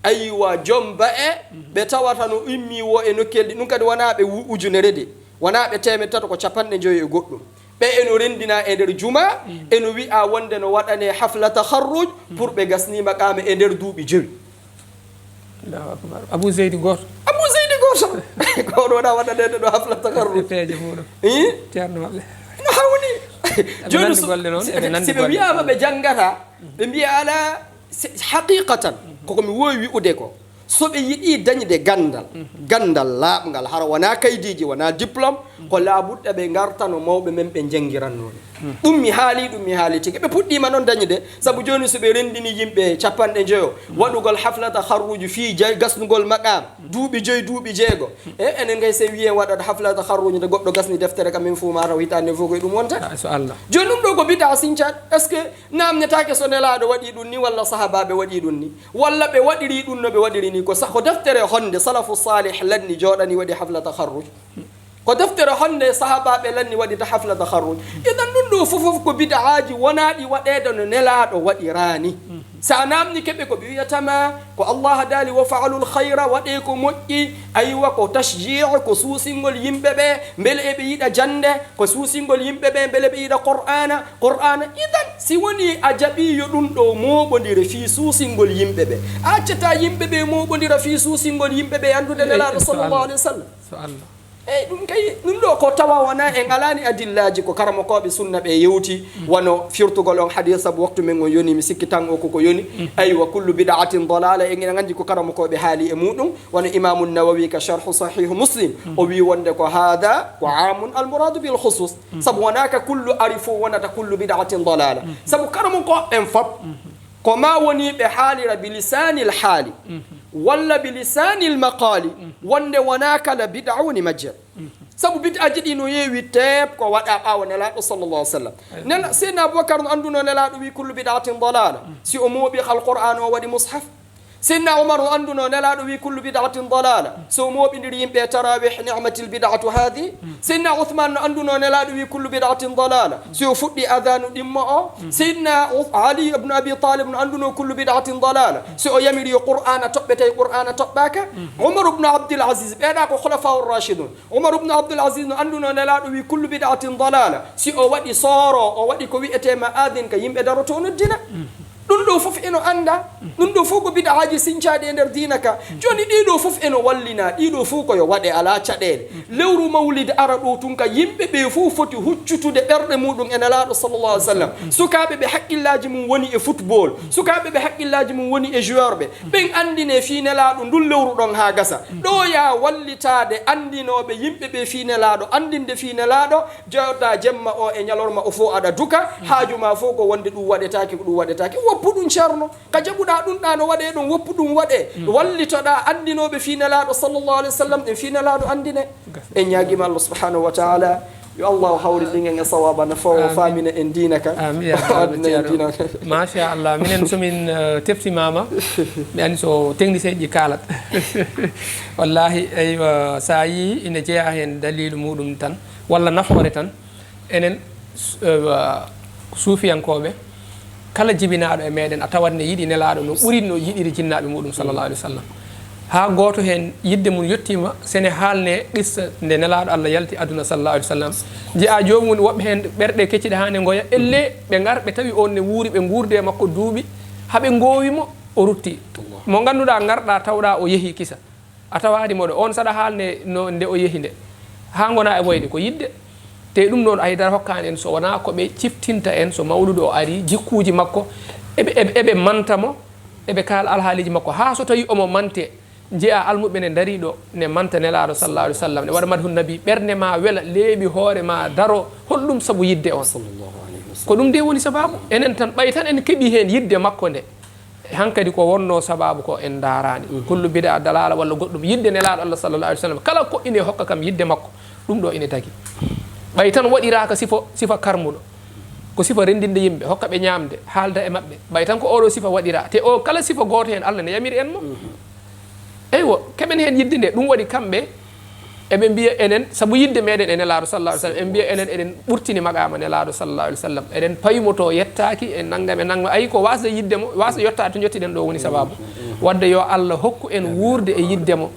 aywa, jom ba'e, ɓe tawata no immi wo e nokkeeli ɗi. Ɗum kadi wona ɓe wu-, ujunere de. Wona ɓe teemedde tato, ko capanɗe njoyo e goɗɗum. Ɓe eno renndina e nder juma, eno wi'a wonde no waɗane hafla takharruj pour ɓe gasni maqama e nder duuɓi jowi. Allahu akbar. Abu Zeydi gooto. Abu Zeydi gooto. Ko ɗo wona waɗaneede ɗo hafla takharruj. E peeje muɗum. Ih? Ceerno maɓɓe. No hawni. Eɓe Jooni nandi so, golle noon, si, eɓe nandi si ɓe golle. Wi'aama ɓe janngata, ɓe mbi'a alaa, si, haqiqatan, koko mi woowi wi'ude ko, so ɓe yiɗi dañde ganndal, ganndal laaɓngal, hara wona kaydiiji, wona diplôme, ko laabuɗɗa ɓe ngartano mawɓe men ɓe njanngiranno ɓe. Ɗum mi haali, ɗum mi haali tigi. Ɓe puɗɗiima noon dañde, sabu jooni so ɓe renndini yimɓe capanɗe njoyo, waɗugol hafla takharruj fii jay-, gasnugol maqaam, duuɓi joyi, duuɓi jeego. E, enen kay, so wiyee waɗat hafla takharruj nde goɗɗo gasni deftere kam, min fuu ma taw hitaande fof koye ɗum wonta. Ah, so Allah. Jooni ɗum ɗo ko bid'a sincaaɗo. Est-ce que naamnetaake so Nelaaɗo waɗi ɗum ni walla sahaabaaɓe waɗi ɗum ni? Walla ɓe waɗiri ɗum no ɓe waɗiri ni? Ko sa-, ko deftere honde salafu salih lanni jooɗani waɗi hafla takharruj? Ko deftere honde sahaabaaɓe lanni waɗi ta hafla takharruj? Idan ɗum ɗo fof, fof ko bid'aaji wonaaɗi waɗeede no Nelaaɗo waɗiraani. So a naamnike ɓe ko ɓe wiyata ma, ko Allah daali, "Wa fa'alul khayra", waɗee ko moƴƴi. Aywa, ko tashji', ko suusingol yimɓe ɓe, mbele eɓe yiɗa jannde, ko suusingol yimɓe ɓe, mbele ɓe yiɗa Qur'aana, Qur'aana. Idan, si woni a jaɓii yo ɗum ɗo mooɓondire fii suusingol yimɓe ɓe, a accataa yimɓe ɓe mooɓondira fii suusingol yimɓe ɓe, anndude Nelaaɗo sallallahu alayhi wa sallam. So Allah. Eyi, ɗum kay, ɗum ɗo ko tawa wona en alaani adillaaji ko karamokooɓe sunna ɓe yewti, wano firtugol on hadiis, sabu waktu men on yoni, mi sikki tan o koko yoni. Aywa, kullu bid'atin dalala, en ina nganndi ko karamokooɓe haali e muɗum, wano Imaamu Nawawi ka Sharhu Sahihu Muslim, o wi wonde ko hada ko amun al muradu bil khusus, sabu wona ka kullu ari fof wonata kullu bid'atin dalala, sabu karamokooɓe ɓen fop, ko ma woni ɓe haalira bi lisanil haali, walla bi lisanil maqali, wonde wona kala bid'a woni majjere. Sabu bid'aji ɗi no heewi teep ko waɗa ɓaawo Nelaaɗo sallallahu alaihi wasallam. Nela-, Seydina Abubakar no annduno Nelaaɗo wi kullu bid'atin dalala. Si o mooɓi Alqur'aan o waɗi mushaf. Seydina Umar no annduno Nelaaɗo wi kullu bid'atin dalala. So o mooɓindiri yimɓe tarawih, ni'matil bid'atu hadhi. Seydina Uthman no annduno Nelaaɗo wi kullu bid'atin dalala. Si o fuɗɗi adanu ɗimmo o. Seydina U-, Ali ibn Abi Talib no annduno kullu bid'atin dalala. Si o yamiri yo Qur'aana toɓɓe tawi Qur'aana toɓɓaaka. Umar ibn Abdul Aziz, ɓeeɗa ko khulafa'ur rashidun. Umar ibn Abdul Aziz no annduno Nelaaɗo wi kullu bid'atin dalala. Si o waɗi sooro, o waɗi ko wi'etee ma'adin ka yimɓe daroto noddina. Ɗum ɗo fof eno annda. Ɗum ɗo fof ko bid'aaji sincaaɗi e nder diina ka. Jooni ɗii ɗo fof eno wallina, ɗii ɗo fof ko yo waɗe, alaa caɗeele. Lewru mawlid ara ɗo tun ka, yimɓe ɓe fof foti huccutude ɓerɗe muɗum e Nelaaɗo sallallahu alaihi wasallam. Sukaaɓe ɓe haqqillaaji mum woni e football. Sukaaɓe ɓe haqqillaaji mum woni e joueur ɓe. Ɓen anndine fii Nelaaɗo ndun lewru ɗon haa gasa. Ɗo ya wallitaade anndinooɓe yimɓe ɓe fii Nelaaɗo, anndinde fii Nelaaɗo, jooɗa jemma o e ñalorma o fof aɗa duka, haaju ma fof ko wonde ɗum waɗetaake, ko ɗum waɗetaake. Woppu ɗum, Ceerno. Ka jaɓuɗaa ɗum ɗa no waɗee ɗon, woppu ɗum waɗee. Wallitoɗaa anndinooɓe fii Nelaaɗo sallallahu alaihi wasallam, ɗen fii Nelaaɗo anndine. En ñaagiima Allah subhanahu wa ta'ala Yo Allah hawri ɗingen e sawaba no fawo famina en diina kan. Amin ya Allah, addina en diina kan. Machallah, minen somin uh, teftimama, mi ani so technicien ji kalat. Wallahi eywa, sa yi ina jeeya hen dalilu muɗum tan walla nafoore tan. Enen uh, suufiyankoɓe, kala jibinaɗo e meɗen a tawat ne yiɗi nelaɗo no ɓuri no yiɗiri jinnaɓe muɗum sallallahu alaihi wasallam. Ha goto hen yidde mum yettima sene haalne qissa nde nelaɗo Allah yalti aduna sallallahu alaihi wasallam. Jiya jomum woɓɓe hen ɓerɗe kecciɗe ha ne goya, elle ɓe gar ɓe tawi on ne wuuri, ɓe guurde e makko duuɓi, haɓe gowi mo, o rutti. Mo ganduɗa garɗa tawɗa o yeehi kisa, a tawani mo ɗo on saɗa haalne no nde o yeehi nde, ha gona e woyde ko yidde. Te ɗum ɗon haydara hokkani en so wona ko ɓe ciftinta en so mawludu o ari, jikkuji makko, eɓe eɓe eɓe manta mo, eɓe kaala alhaaliji makko ha so tawi omo mante. Jiya almuɓɓe ne dari ɗo ne manta nelaɗo sallallahu alaihi wasallam, ne waɗa madhu nabi, ɓernde ma wela, leeɓi hoore ma daro. Holɗum? Sabu yidde on. Ko ɗum de woni sababu. Enen tan ɓay tan en keeɓi hen yidde makko nde, hankadi ko wonno sababu ko en darani. Kullu bid'a dalala walla goɗɗum, yidde nelaɗo Allah sallallahu alaihi wasallam kala ko ine hokka kam yidde makko. Ɗum ɗo ine tagi. Ɓay tan waɗiraka sifa, sifa karmuɗo, ko sifa rendinde yimɓe, hokka ɓe ñamde, haalda e maɓɓe, ɓay tan ko oɗo sifa waɗira. Te o kala sifa goto hen Allah ne yamiri en mo. Eywa, keɓen hen yidde nde. Ɗum waɗi kamɓe eɓe mbiya enen sabu yidde meɗen e nelaɗo sallallahu alaihi wasallam, en mbiya enen eɗen ɓurtini maqama nelaɗo sallallahu alaihi wasallam, eɗen paymoto yettaki e nangam e nangam. Ayi ko wasde yidde mo, wasde yettade to jettiɗen ɗo woni sababu. Wadde yo Allah hokku en wuurde e yidde mo,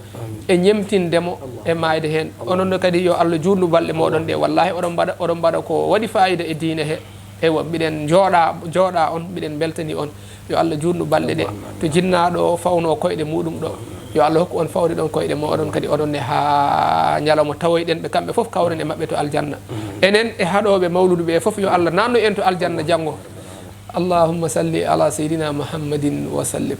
e ñemtinde mo e mayde hen. Onon ne kadi yo Allah juutnu balɗe moɗon ɗe. Wallahi oɗon mbaɗa, oɗon mbaɗa ko waɗi fayida e diine he. Eywa, mbiɗen jooɗa, jooɗa on, mbiɗen beltani on. Yo Allah juutnu balɗe ɗe. To jinnaɗo o fawno koyɗe muɗum ɗo, yo Allah hokku on fawde ɗon koyɗe moɗon kadi, oɗon ne ha ñalawma tawoyɗen ɓe kamɓe fof, kawren e maɓɓe to aljanna. Enen e haɗoɓe mawludu ɓe fof yo Allah nannu en to aljanna janngo. Allahumma salli ala sayyidina Muhammadin wa sallim.